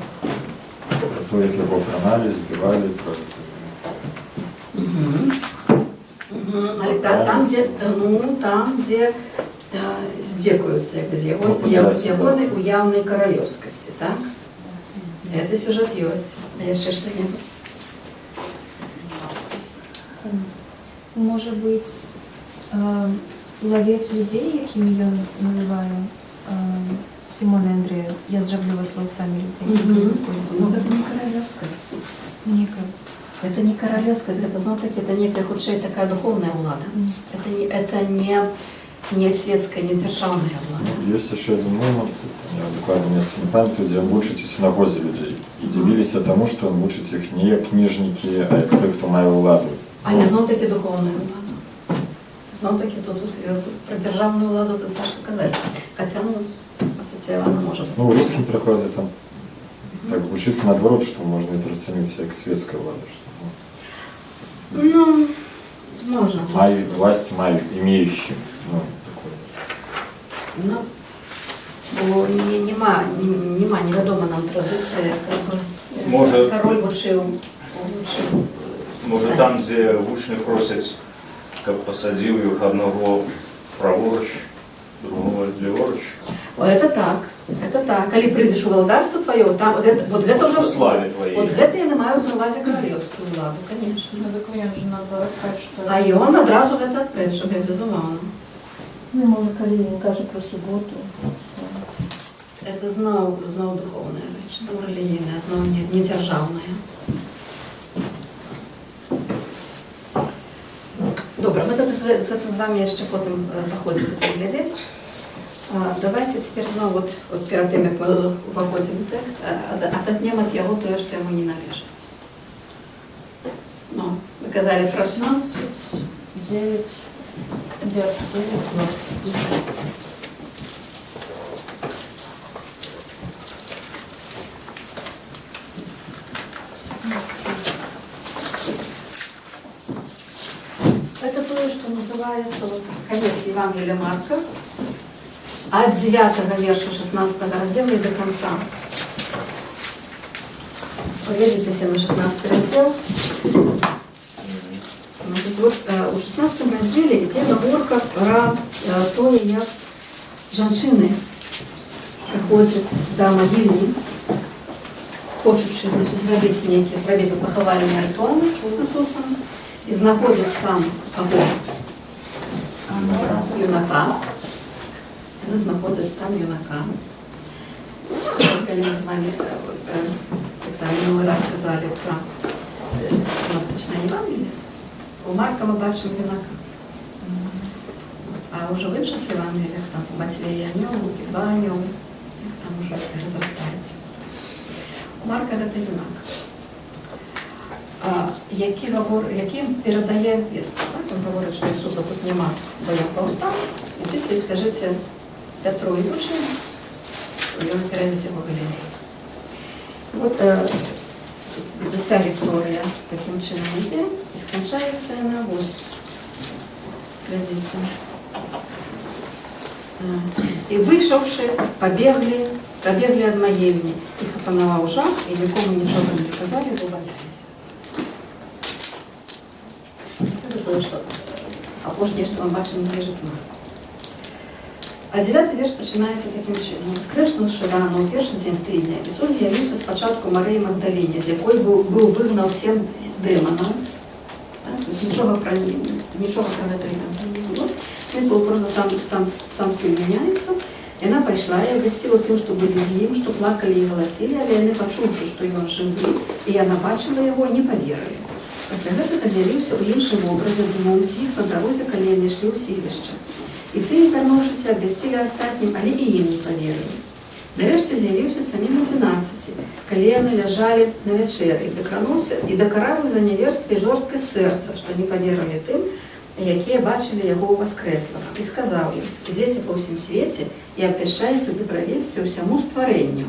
Пра то, як яго праналі, збівалі, пра Але там, дзе, ну, там, дзе здзекуюцца, як бы, з яго, Ну, пасля з ягонай уяўнай каралеўскасці, так? Гэты сюжэт ёсць. А яшчэ што-небудзь? Можа быць, лавец людзей, якімі ён называе Сімона і Андрэя, я зраблю вас лаўцамі людзей. Ну, гэта не каралеўскасць. Некая. Это не каралеўскасць, гэта зноў-такі, это некая хутчэй такая духоўная ўлада. Это не светская, не дзяржаўная ўлада. Ёсць яшчэ адзін момант, я дакладна месца не памятаю, дзе ён вучыць у сінагозе людзей. І дзівіліся таму, што ён вучыць іх не як кніжнікі, а як той, хто мае ўладу. Але зноў-такі духоўную ўладу. Зноў-такі тут пра дзяржаўную ўладу тут цяжка казаць. Хаця, ну, асацыявана можа быць. Ну, у рускім перакладзе там так гучыць наадварот, што можна это расцаніць як светская ўлада. Што, ну. Ну, можна. Маю, власть маю, имеющим. Ну, такое. Ну, бо не, няма, не, няма, невядома нам традыцыя, как бы, кароль вучыў. Можа, там, дзе вучні просяць, каб пасадзіў іх аднаго праворуч, другога леворуч. О, это так, это так. Калі прыйдзеш у валадарства тваё, там, вот гэта ўжо. У славе тваёй. Вот гэта яны маюць на ўвазе каралеўскую ўладу, конечно. Ну, так ён же наоборот кажа, што. А ён адразу гэта адпрэчвае, безумоўна. Ну, і можа, калі ён кажа пра суботу, што. Это зноў духоўная рэч, зноў рэлігійная, зноў не дзяржаўная. Добра, мы тады з гэтым з вами яшчэ потым па ходзе будзем глядзець. Давайте цяпер зноў вот перад тым, як мы уваходзім у тэкст, адатнем ад яго тое, што яму не належыць. Ну, вы казалі пра. 16, 9, 9, 9, 20. Это тое, што называецца вот, конец Евангелия Марка, от 9 верша 16 раздела и до конца. Поглядите все на 16 раздел. Значит, вот, у 16 разделе ідзе гаворка пра тое, як жанчыны прыходзяць да магільні, хочучы, значит, зрабіць вот пахавальны рытуал з Ісусам, і знаходзяць там каго? Юнака. Яны знаходзяць там юнака. Калі мы з вами таксама мінулы раз сказалі пра сіноптычнае Евангелие, у Марка мы бачым юнака. А ўжо в іншых Евангеліях, там у Мацвея анёл, Лукі два анёлы, як там ужо разрастаецца. У Марка гэта юнак, які перадае вестку. Так? Ён гаворыць, што Ісуса тут няма, бо ён паўстаў. Ідзіце і скажыце Пятру і вучням, што ён перайдзе ў Галілею. Вот вся гісторыя такім чынам ідзе і сканчаецца яна вось. Глядзіце. І выйшаўшы, пабеглі ад магільні. Іх апанаваў жах, і нікому нічога не сказалі, бо баяліся. Гэта тое, што апошняе, што мы бачым, належыць Марку. А дзявяты верш пачынаецца такім чынам. Уваскрэснуўшы рана ў першы дзень тыдня, Ісус з'явіўся спачатку Марыі Магдаліне, з якой быў выгнаў сем дэманаў. Так? То есть нічога пра гэта не было. Він був просто сам стиль міняється. Яна пайшла і абвясціла тым, што былі з ім, што плакалі і галасілі, але яны, пачуўшы, што ён жывы, і яна бачыла яго, не паверылі. Пасля гэтага з'явіўся ў іншым вобразе двум з іх на дарозе, калі яны ішлі ў селішча. І тыя, вярнуўшыся, абвясцілі астатнім, але і ім не паверылі. Нарэшце з'явіўся самім 11, калі яны ляжалі на вячэры, і дакараў іх за няверства і жорсткасць сэрца, што не паверылі тым, якія бачылі яго ўваскрэслага. І сказаў ім: ідзіце па ўсім свеце і абвяшчайце дабравесце ўсяму стварэнню.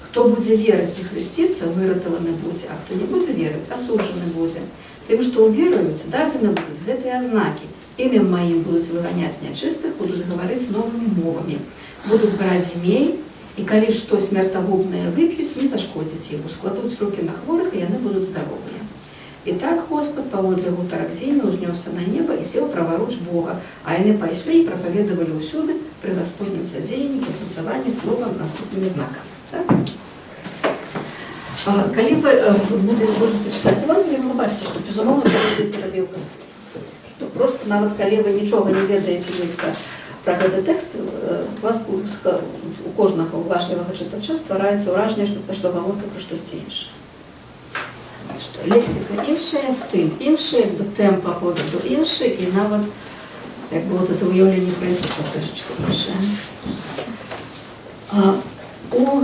Хто будзе верыць і хрысціцца, выратаваны будзе, а хто не будзе верыць, асуджаны будзе. Тым, што ўверуюць, дадзены будуць гэтыя азнакі. Імем маім будуць выганяць нячыстых, будуць гаварыць новымі мовамі, будуць браць змей, і калі што смертагубнае вып'юць, не зашкодзіць ім, складуць рукі на хворых, і яны будуць здаровыя. І так Господ паводле гутарак з імі узнёсся на неба і сеў праваруч Бога, а яны пайшлі і прапаведавалі ўсюды пры Гасподнім садзеянні, падмацаванні словам наступнымі знакамі. Так? Калі вы будете чытаць Евангелие, вы бачыце, што безумоўна будзе перабіўка. Што просто нават калі вы нічога не ведаеце ні пра гэты тэкст, у вас у кожнага уважлівага чытача ствараецца ўражанне, што пайшло гаворка пра штосьці іншае. Што лексіка іншая, стыль іншы, тэмп аповеду іншы, і нават вот это уяўленне пра Ісуса трошачку іншае. У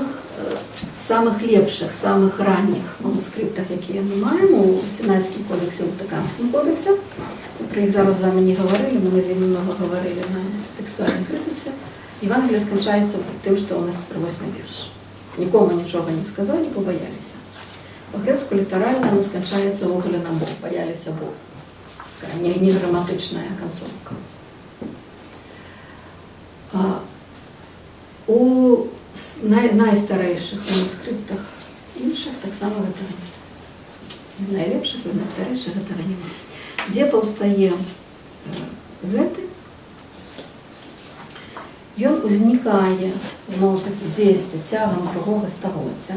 самых лепшых, самых ранніх манускрыптах, якія мы маем, у Сінайскім кодексе, у Ватыканскім кодексе, мы пра іх зараз з вами не гаварылі, но мы з імі многа гаварылі на тэкстуальнай крытыцы, Евангелие сканчаецца тым, што ў нас цяпер восьмы верш. Нікому нічога не сказалі, бо баяліся. Па-грэцку літаральна оно сканчаецца ўвогуле на бо, баяліся бо. Такая неграматычная канцоўка. У найстарэйшых манускрыптах іншых таксама гэтага няма. Найлепшых і найстарэйшых гэтага няма. Дзе паўстае гэты? Ён узнікае зноў-такі дзесьці цягам другога стагоддзя.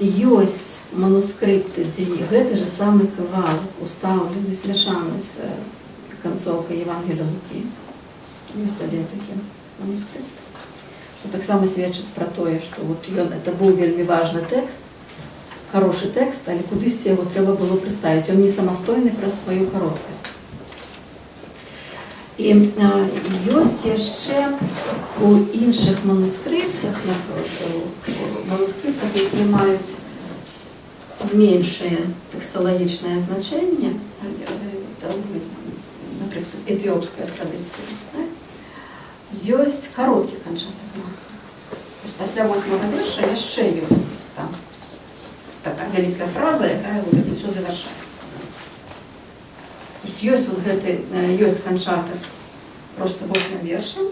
Ёсць манускрыпты, дзе гэты же самы кавалак устаўлены, змяшаны з канцоўкай Евангелля Лукі. Ёсць адзін такі манускрыпт. Што таксама сведчыць пра тое, што вот ён, это быў вельмі важны тэкст, хорошы тэкст, але кудысьці яго трэба было прыставіць. Ён не самастойны праз сваю кароткасць. І ёсць яшчэ у іншых манускрыптах, напрыклад, у манускрыптах, якія маюць меншае тэксталагічнае значэнне, напрыклад, эфіопская традыцыя, так? Ёсць кароткі канчатак Марка. Пасля восьмага верша яшчэ ёсць там такая вялікая фраза, якая вот это всё завяршае. То есть ёсць вот гэты, ёсць канчатак просто восьмым вершам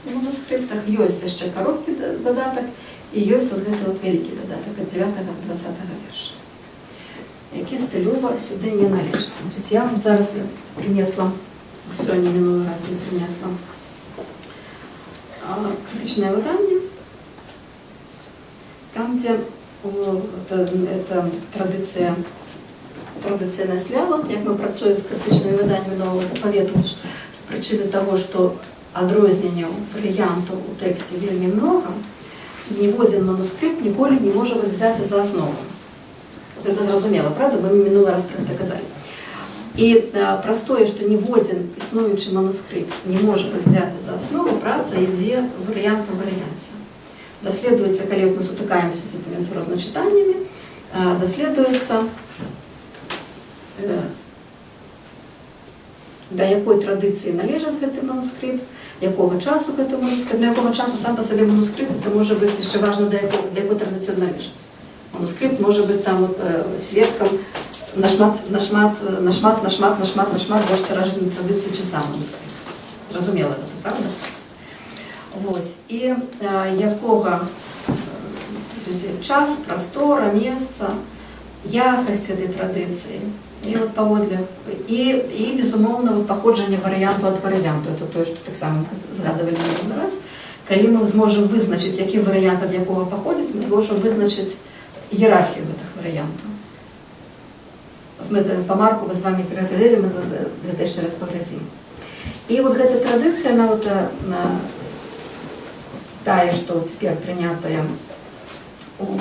у манускрыптах, ёсць яшчэ кароткі дадатак і ёсць вот гэты вот вялікі дадатак ад 9 до 20 верша, які стылёва сюды не належыць. Значит, я вам зараз прынесла, сёння, мінулы раз не прынесла, крытычнае выданне, там, дзе это традыцыя Нэстле-Аланд, як мы працуем з крытычнымі выданнямі Новага Запавету, з прычыны таго, што адрозненняў варыянтаў у тэксце вельмі многа, ніводзін манускрыпт ніколі не можа быць взяты за аснову. Вот это зразумела, правда? Мы мінулы раз пра гэта казалі. І праз тое, што ніводзін існуючы манускрыпт не можа быць взяты за аснову, праца ідзе варыянт па варыянце. Даследуецца, калі мы сутыкаемся з гэтымі розначытаннямі, даследуецца, да якой традыцыі належыць гэты манускрыпт, якога часу гэты манускрыпт, на якога часу сам па сабе манускрыпт, это можа быць яшчэ важна, да якой традыцыі ён належыць. Манускрыпт можа быць там вот, сведкам нашмат, нашмат, нашмат, нашмат, нашмат, нашмат больш старажытнай традыцыі, чым сам манускрыпт. Зразумела гэта, правда? Вось. І якога час, прастора, месца, якасць гэтай традыцыі. І от паводле і безумоўна, вот паходжанне варыянту ад варыянту, это тое, што таксама згадывалі мінулы раз. Калі мы зможам вызначыць, які варыянт ад якога паходзіць, мы зможам вызначыць іерархію гэтых варыянтаў. Вот мы это па Марку мы з вами разглядалі, мы гэта яшчэ раз паглядзім. І вот гэта традыцыя, она вот, тая, што цяпер прынятая у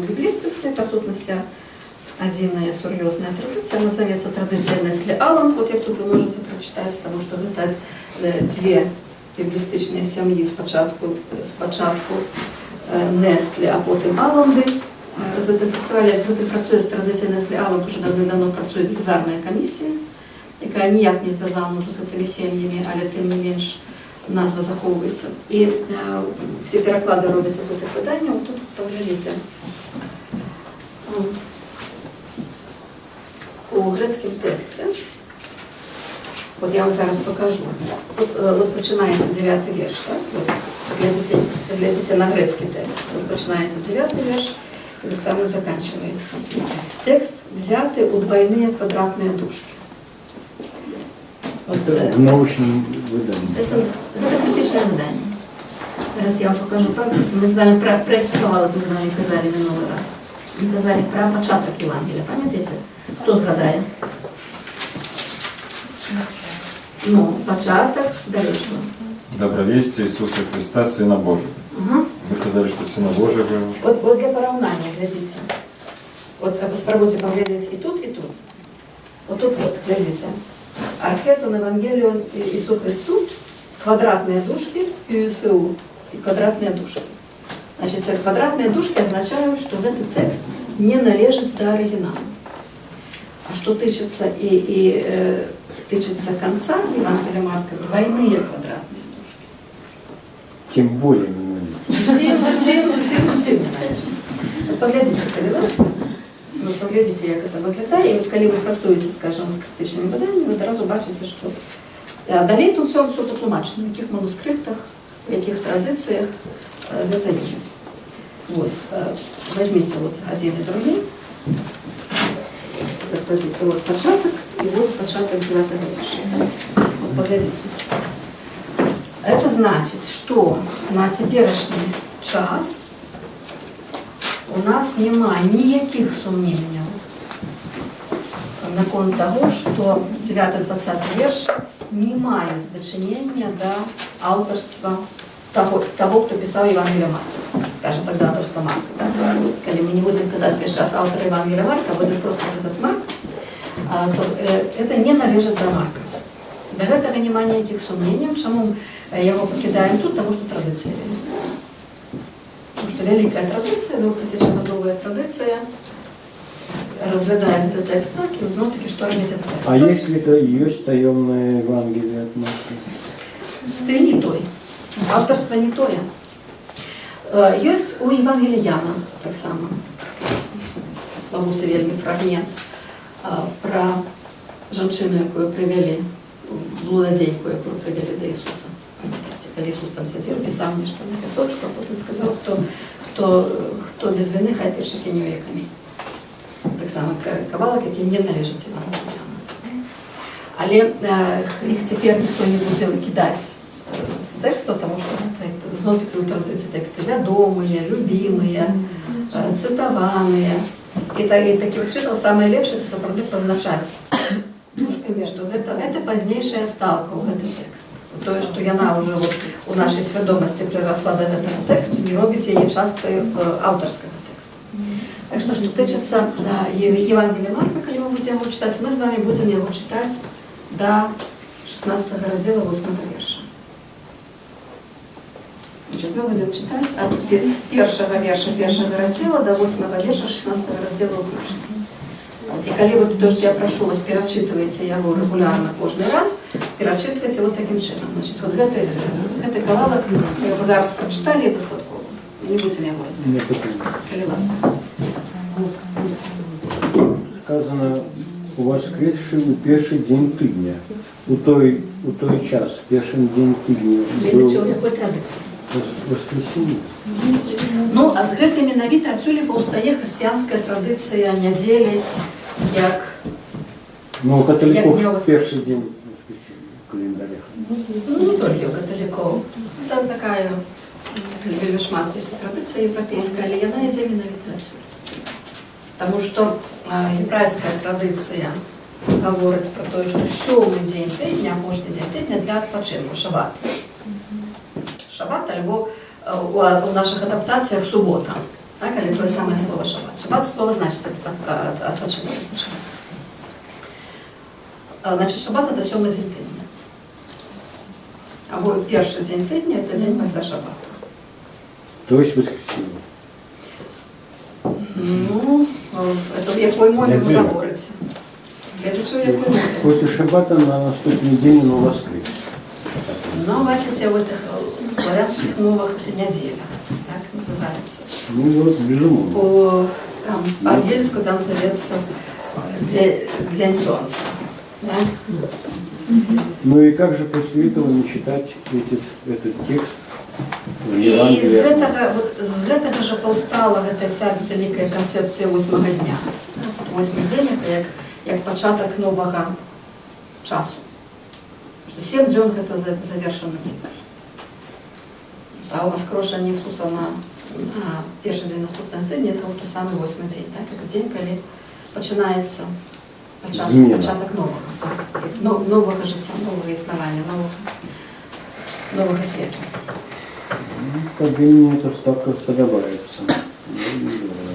біблістыцы, па сутнасці, адзіная сур'ёзная традыцыя, назовецца традыцыя Нэстле-Аланд, вот як тут вы можете прачытаць, таму што гэта дзве біблістычныя сям'і спачатку Нэстле, а потым Аланды. З гэтым працавалі, з гэтым працуе, з традыцыяй Нэстле-Аланд уже давно працуе велізарная камісія, якая ніяк не звязана ўжо з гэтымі сем'ямі, але тым не менш назва захоўваецца. І все пераклады робяцца з гэтых выданняў. Тут паглядзіце. У грэцкім тэксце, вот я вам зараз покажу. Вот пачынаецца дзявяты верш, так? Вот, глядзіце на грэцкі тэкст. Вот пачынаецца дзявяты верш, і вот там он заканчивается. Тэкст взяты ў двойные квадратные дужки. Вот, Это в научном выданні. Это крытычнае выданне. Зараз я вам покажу. Памятаеце, мы з вами пра які кавалак мы з вами казалі мінулы раз? Мы казалі пра пачатак Евангелля, памятаеце? Хто згадае? Ну, пачатак, далей што? Добровестие Иисуса Христа, Сына Божия. Угу. Вы сказали, что Сына Божьего. Вот для параўнання, глядзіце. Вот паспрабуйце паглядзець і тут, і тут. Вот тут вот, глядзіце. Архэ тон Евангелион Иисусу Христу, квадратные дужки ИСУ и квадратные дужки. Значит, квадратные дужки означают, что этот текст не належыць да арыгіналу. А что тычыцца и тычыцца конца Евангелия Марка, двойные квадратные дужки. Тем более не належыць. Зусім, зусім, зусім, зусім не належыць. Вот паглядзіце, калі ласка. Ну, паглядзіце, як гэта выглядае. І вот калі вы працуеце, скажам, з крытычнымі выданнямі, вы адразу бачыце, што далей тут усё патлумачана, у якіх манускрыптах, у якіх традыцыях гэта ёсць. Вось, вазьміце вот адзін і другі, закладзіце вот пачатак, і вось пачатак 9 верша. Вот паглядзіце. Это значит, что на цяперашні час у нас няма ніякіх сумненняў наконт таго, што 9-20 верш не маюць дачынення да аўтарства таго, хто пісаў Евангелие Марка. Скажам так, да аўтарства Марка. Так? Калі мы не будзем казаць увесь час аўтара Евангелия Марка, а будзем проста казаць Марк, то это не належыць да Марка. Да гэтага няма ніякіх сумненняў. Чаму яго пакідаем тут? Таму што традыцыя вялікая. Таму што вялікая традыцыя, двухтысячнагадовая традыцыя, разглядаем гэты тэкст так, і зноў-такі, што робіць этот тэкст? А если это и есть таемное Евангелие от Марка? Стыль не той, аўтарства не тое. Ёсць у Евангелія Яна таксама славуты вельмі фрагмент пра жанчыну, якую прывялі, блудадзейку, якую прывялі да Ісуса. Памятаеце, калі Ісус там сядзеў, пісаў нешта на пясочку, а потым сказаў: Хто без вины, хай першы кіне ў яе камень». Таксама кавалак, які не належыць Евангелію Яна. Але іх цяпер ніхто не будзе выкідаць з тэксту, таму што гэта, зноў-такі, у традыцыі тэксты вядомыя, любімыя, цытаваныя. І такім чынам самае лепшае — это сапраўды пазначаць дужкамі, што гэта пазнейшая стаўка ў гэты тэкст. Тое, што яна ўжо вот у нашай свядомасці прырасла да гэтага тэксту, не робіць яе часткай аўтарскага тэксту. Так што, што тычыцца Евангелія Марка, калі мы будзем яго чытаць, мы з вами будзем яго чытаць да 16 раздзела 8 верша. Значит, мы будзем чытаць ад першага верша першага раздзела да 8 верша 16 раздзела ўключна. Вот, і калі вот то, што я прашу вас, перачытваеце яго рэгулярна кожны раз, перачытваеце вот такім чынам. Значит, вот гэты кавалак, мы яго зараз прачыталі, дастаткова. Не будзем яго У меня разглядаць. пытанне. Калі ласка. Сказано: «Воскресший у першы дзень тыдня». У той час, першым дзень тыдня Гледачы, у был якой традыцыі? Воскресенье. Ну, а з гэтай менавіта адсюль і паўстае хрысціянская традыцыя нядзелі як Ну, у католиков Як дня воскресенья. першы дзень воскресенья в календарях. Ну, не толькі ў каталікоў. Там такая вельмі шмат традыцыя еўрапейская, але яна ідзе менавіта адсюль. Таму што гебрайская традыцыя гаворыць пра тое, што сёмы дзень тыдня, апошні дзень тыдня для адпачынку, шабат. Шабат альбо у нашых адаптацыях субота. Так, але тое самае слово шабат. Шабат — слово значыць адпачынак, адпачываць. Значит, шабат — это сёмы дзень тыдня. Або першы дзень тыдня — это дзень пасля шабату. То есть воскресенье. Ну, это в якой мове вы Нядзеля. гаворыце? Гледачы, у якой мове. После шабата на наступны дзень он воскрес. Ну, бачыце, в этих славянскіх мовах нядзеля, так называется. Ну вот, безумоўна. Там, па-ангельску там зовется День Солнца. Да? Ну и как же после этого не читать этот текст в І з Евангелии? гэтага, вот, з гэтага жа паўстала гэта вся вялікая канцэпцыя восьмага дня. Восьмы дзень — это як пачатак новага часу. Што 7 дзён — гэта завершаны цыкл. А ўваскрошанне Ісуса на першы дзень наступнага тыдня — это вот той самы восьмы дзень. Так? Это дзень, калі пачынаецца Змена. пачатак новага, так? Но, новага жыцця, новага існавання, новага свету. Ну, тогда мне эта вставка падабаецца. Ну, здорово.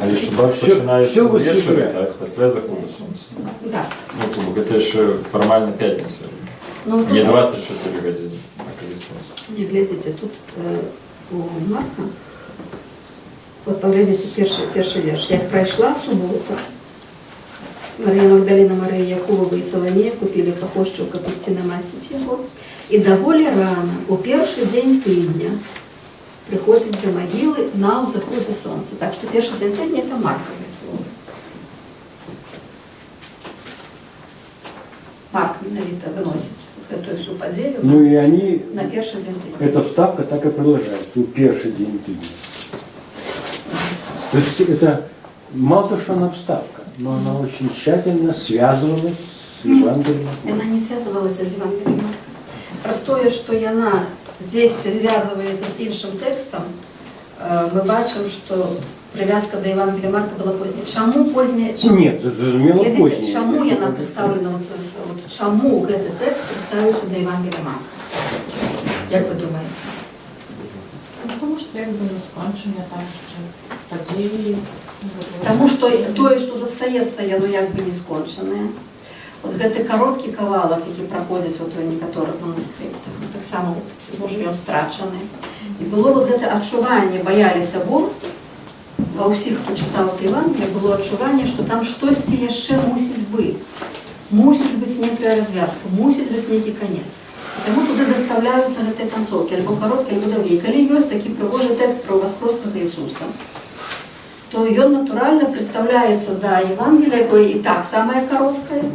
Але шабат пачынаецца Всё ўвечары, высветляе. так, пасля заходу сонца. Да. Ну, то бок гэта яшчэ фармальна пятніца. Ну, Не тут- 24 гадзіны, а калі сонца. Не, глядзіце, тут у Марка, вот паглядзіце першы верш. Як прайшла субота, Марыя Магдаліна, Марыя Якубава і Саламея купілі пахошчаў, каб ісці намасціць яго. І даволі рана, у першы дзень тыдня, прыходзіць да магілы на ўзыходзе сонца. Так што першы дзень тыдня — это маркавыя словы. Марк менавіта выносіць гэтую всю падзею Ну и они, на першы дзень тыдня. Эта вставка так и продолжается, у першы дзень тыдня. То есть это мало то, что она вставка, но она очень тщательно связывалась с Евангелием от Яна Марка. Не звязвалася з Евангелием Марка. Простое, што яна дзесьці звязваецца з іншым тэкстам, мы бачым, што прывязка да Евангелия Марка была позняя. Чаму позняя? Чаму? Нет, зразумела, Глядзіце, позднее. чаму яна прыстаўлена, от, чаму гэты тэкст прыстаўіўся да Евангелия Марка? Як вы думаеце? Ну, потому что як бы не скончанне там яшчэ падзеі. Таму што тое, што застаецца, яно як бы не скончанае. От гэты кароткі кавалак, які праходзіць от у некаторых манускрыптах, ну, таксама от, можа, ён страчаны. І было вот гэта адчуванне, баяліся, бо ва ўсіх, хто чытаў это Евангелие, было адчуванне, што там штосьці яшчэ мусіць быць. Мусіць быць некая развязка, мусіць быць нейкі канец. І таму туды дастаўляюцца гэтыя канцоўкі, альбо кароткія, альбо даўгія. І калі ёсць такі прыгожы тэкст пра васкроснага Ісуса, то ён натуральна прыстаўляецца да Евангелія, якое і так самае кароткае.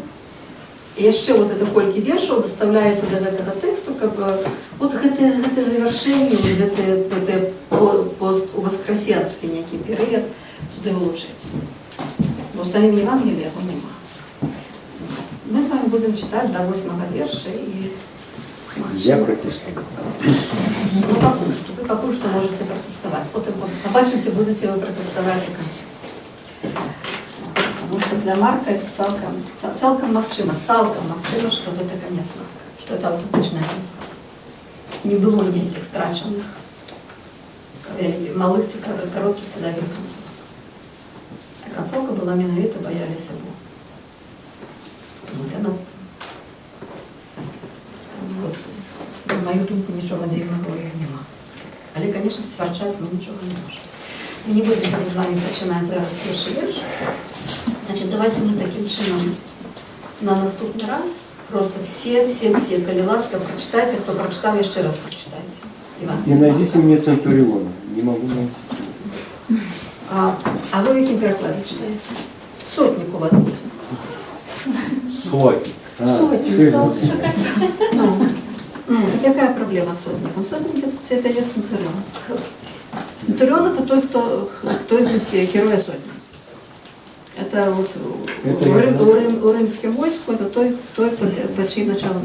І яшчэ вот это колькі вершаў дастаўляецца да гэтага тэксту, каб вот гэтае завяршэнне, вот гэты пост уваскрасенскі нейкі перыяд туды ўлучыць. Бо ў самім Евангеліі яго няма. Мы з вами будзем чытаць да восьмага верша і Я протестую. Ну, пакуль што. Вы пакуль што можаце пратэставаць. Потым пабачым, ці будзеце вы пратэставаць у канцы. Потому что для Марка это цалкам магчыма, што гэта канец Марка, што это аўтэнтычная канцоўка. Не было ніякіх страчаных малых ці кароткіх ці даўгіх канцоўак. А канцоўка была менавіта «баяліся бо». Вот яна, вот, на маю думку, нічога дзіўнага ў ёй няма. Але, конечно, сцвярджаць мы нічога не можам. Мы не будзем з вами пачынаць зараз першы верш. Значит, давайте мы такім чынам на наступны раз просто все, все, все, калі ласка, прочитайте, хто прочитав, яшчэ раз прочитайте. Иван. И найдите мне Центуриона. Не могу найти. А вы ў якім перакладзе чытаеце? Сотнік у вас будзе. Сотник. А, Сотник, всё да. изменилось. Ну, якая праблема з сотнікам? Сотнік — это ёсць Цэнтурыён. Цэнтурыён — это той, хто кіруе сотням. Это вот Это у, я Рим, знаю. у римском войску это той, кто под чьим началом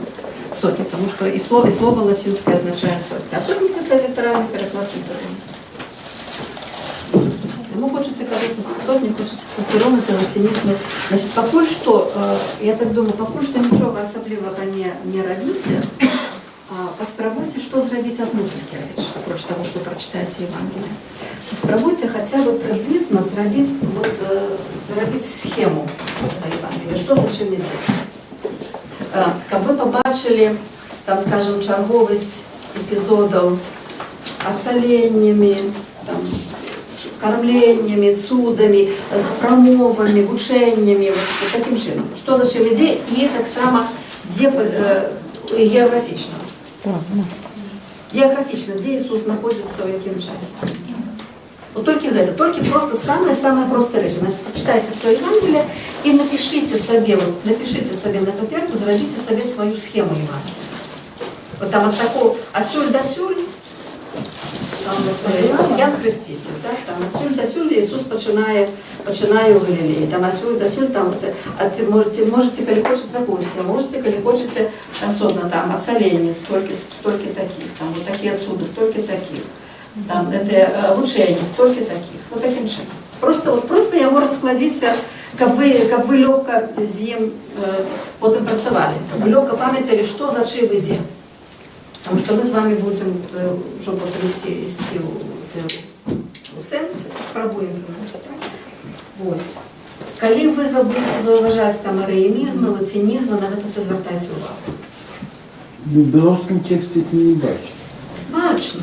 сотни, потому что и слово латинское означает сотня. А сотник — это литеральный переклад центуриона. Ему хочется казаться сотник, хочется центурион, это латинизмы. Значит, пакуль што, я так думаю, пакуль што нічога асаблівага не рабіце, а паспрабуйце, што зрабіць адну толькі рэч, апроч таго, што прачытаеце Евангелие. Паспрабуйце хаця бы прыблізна зрабіць, вот, зрабіць схему па Евангелію, што за чым ідзе. Каб вы пабачылі, там, скажем, чарговасць эпізодаў з ацаленнямі, там, кармленнямі, цудамі, з прамовамі, вучэннямі, вот такім чынам. Што за чым ідзе, і таксама дзе геаграфічна. Геаграфічна, дзе Ісус знаходзіцца ў якім часе. Вот толькі гэта, толькі просто самые-самые простыя рэчы. Значит, прочитайте все Евангелие и напишите себе, вот, напишите себе на паперку, зрабіце сабе сваю схему Евангелия. Вот там от такого, адсюль дасюль, там, вот, Ян Креститель, так, там адсюль дасюль Ісус пачынае ў Галілеі, там адсюль дасюль, там, вот, а ты можете, калі хочаце, такую схему, можете, калі хочаце, асобна, там, ацаленне, столькі, столькі таких, там, вот такія цуды, столькі таких, там, это вучэнні, столькі таких, вот таким чынам. Просто, вот, просто яго раскладзіце, каб вы лёгка з ім потым працавалі, каб вы лёгка памяталі, што за чым ідзе. Потому что мы с вами будем ўжо потым ісці у сэнс, спрабуем прынамсі, так? Вось. Калі вы забудзеце заўважаць там араімізмы, лацінізмы, на гэта все звяртайце увагу. Ну, в белорусском тексте это не бачно. Бачна.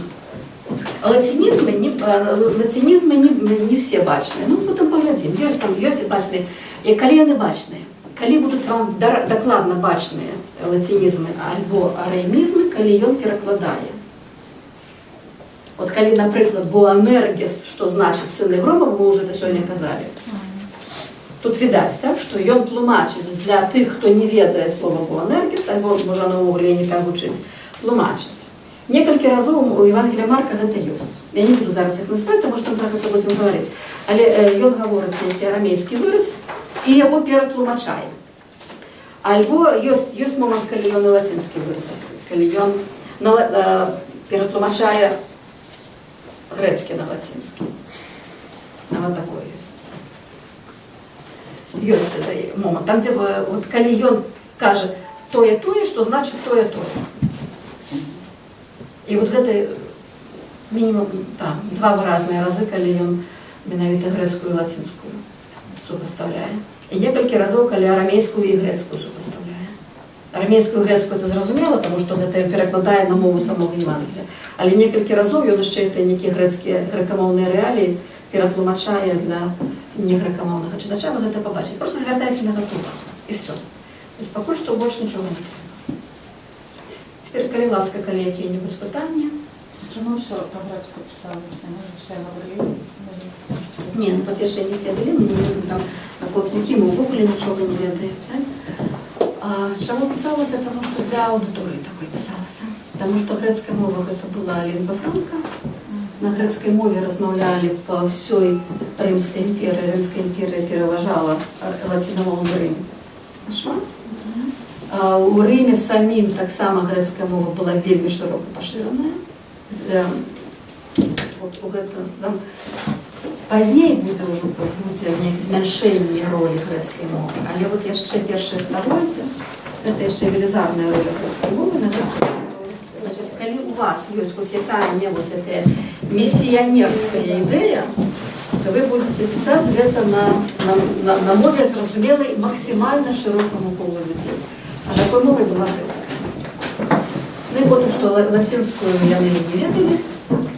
Лацінізмы не все бачныя. Ну, потым паглядзім. Ёсць там, ёсць бачныя. І калі яны бачныя, калі будуць вам дакладна бачныя лацінізмы альбо арамеізмы, калі ён перакладае. От калі, напрыклад, Боанергес, што значыць «сыны грома», мы ўжо это сёння казалі. Тут відаць, так, што ён тлумачыць для тых, хто не ведае слова Боанергес, альбо, можа, наогул не так гучыць, тлумачыць. Некалькі разоў у Евангелія Марка гэта ёсць. Я не буду зараз іх называць, таму што мы пра гэта будзем гаварыць. Але ён гаворыць нейкі арамейскі выраз і яго ператлумачае. Альбо ёсць момант, калі ён і лацінскі выраз, калі ён ператлумачае грэцкі на лацінскі. Нават такое ёсць. Ёсць гэты момант. Там, дзе, от, калі ён кажа тое тое, што значыць тое тое. І вот гэты мінімум там два выразныя разы, калі ён менавіта грэцкую і лацінскую супастаўляе. І некалькі разоў, калі арамейскую і грэцкую супастаўляе. Арамейскую і грэцкую это зразумела, таму што гэта ён перакладае на мову самога Евангелія. Але некалькі разоў ён яшчэ это нейкія грэцкія, грэкамоўныя рэаліі ператлумачае для негрэкамоўнага чытача, вы гэта пабачыце. Просто звяртайце на гэта увагу. І всё. То есть пакуль што больш нічога не трэба. Цяпер, калі ласка, калі якія-небудзь пытанні? Чаму ўсё па-грэцку пісалася? Мы ж усе гаварылі. Не, ну, па-першае, не все былі, мы не, там, наконт Лукі мы ўвогуле нічога не ведаем. Так? А чаму пісалася? Таму што для аўдыторыі такой пісалася. Таму што грэцкая мова гэта была лінгва франка. На грэцкай мове размаўлялі па ўсёй Рымскай імперыі. Рымская імперія пераважала лацінамоўны Рым шмат. А у Рыме самім таксама грэцкая мова была вельмі шырока пашыраная. Вот у гэта, там, пазней будзе ўжо будзе нейкае змяншэнне ролі грэцкай мовы, але вот яшчэ першае стагоддзе гэта яшчэ велізарная роля грэцкай мовы на грэцкай мове. Значыць, калі у вас ёсць хоць якая-небудзь гэтая місіянерская ідэя, то вы будете пісаць гэта на мове, зразумелай максімальна шырокаму колу людзей. А такой мовай была грэцкая. Ну і потым, што лацінскую яны не ведалі,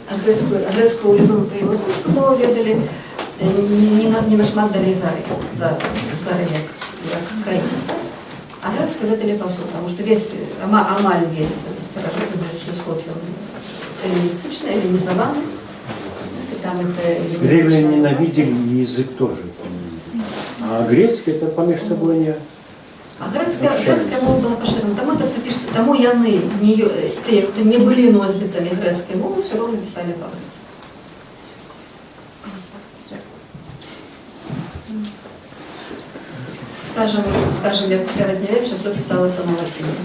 а грэцкую ў любым і лацінскую мову ведалі не нашмат далей за Рым як краіну. А грэцкую ведалі паўсюль, таму што амаль весь старажытны Блізкі Усход ён эліністычны, элінізаваны. І там это эліністычная Римляне адукацыя. ненавидели язык тоже. А грецкий это паміж собой не А грэцкая, общались. Грэцкая мова была пашырана. Таму это всё пишется. Таму яны, не, тыя, хто не былі носьбітамі грэцкай мовы, всё роўна пісалі па-грэцку. Дзякую. Скажем, як у сярэднявечча всё пісалася на лаціне.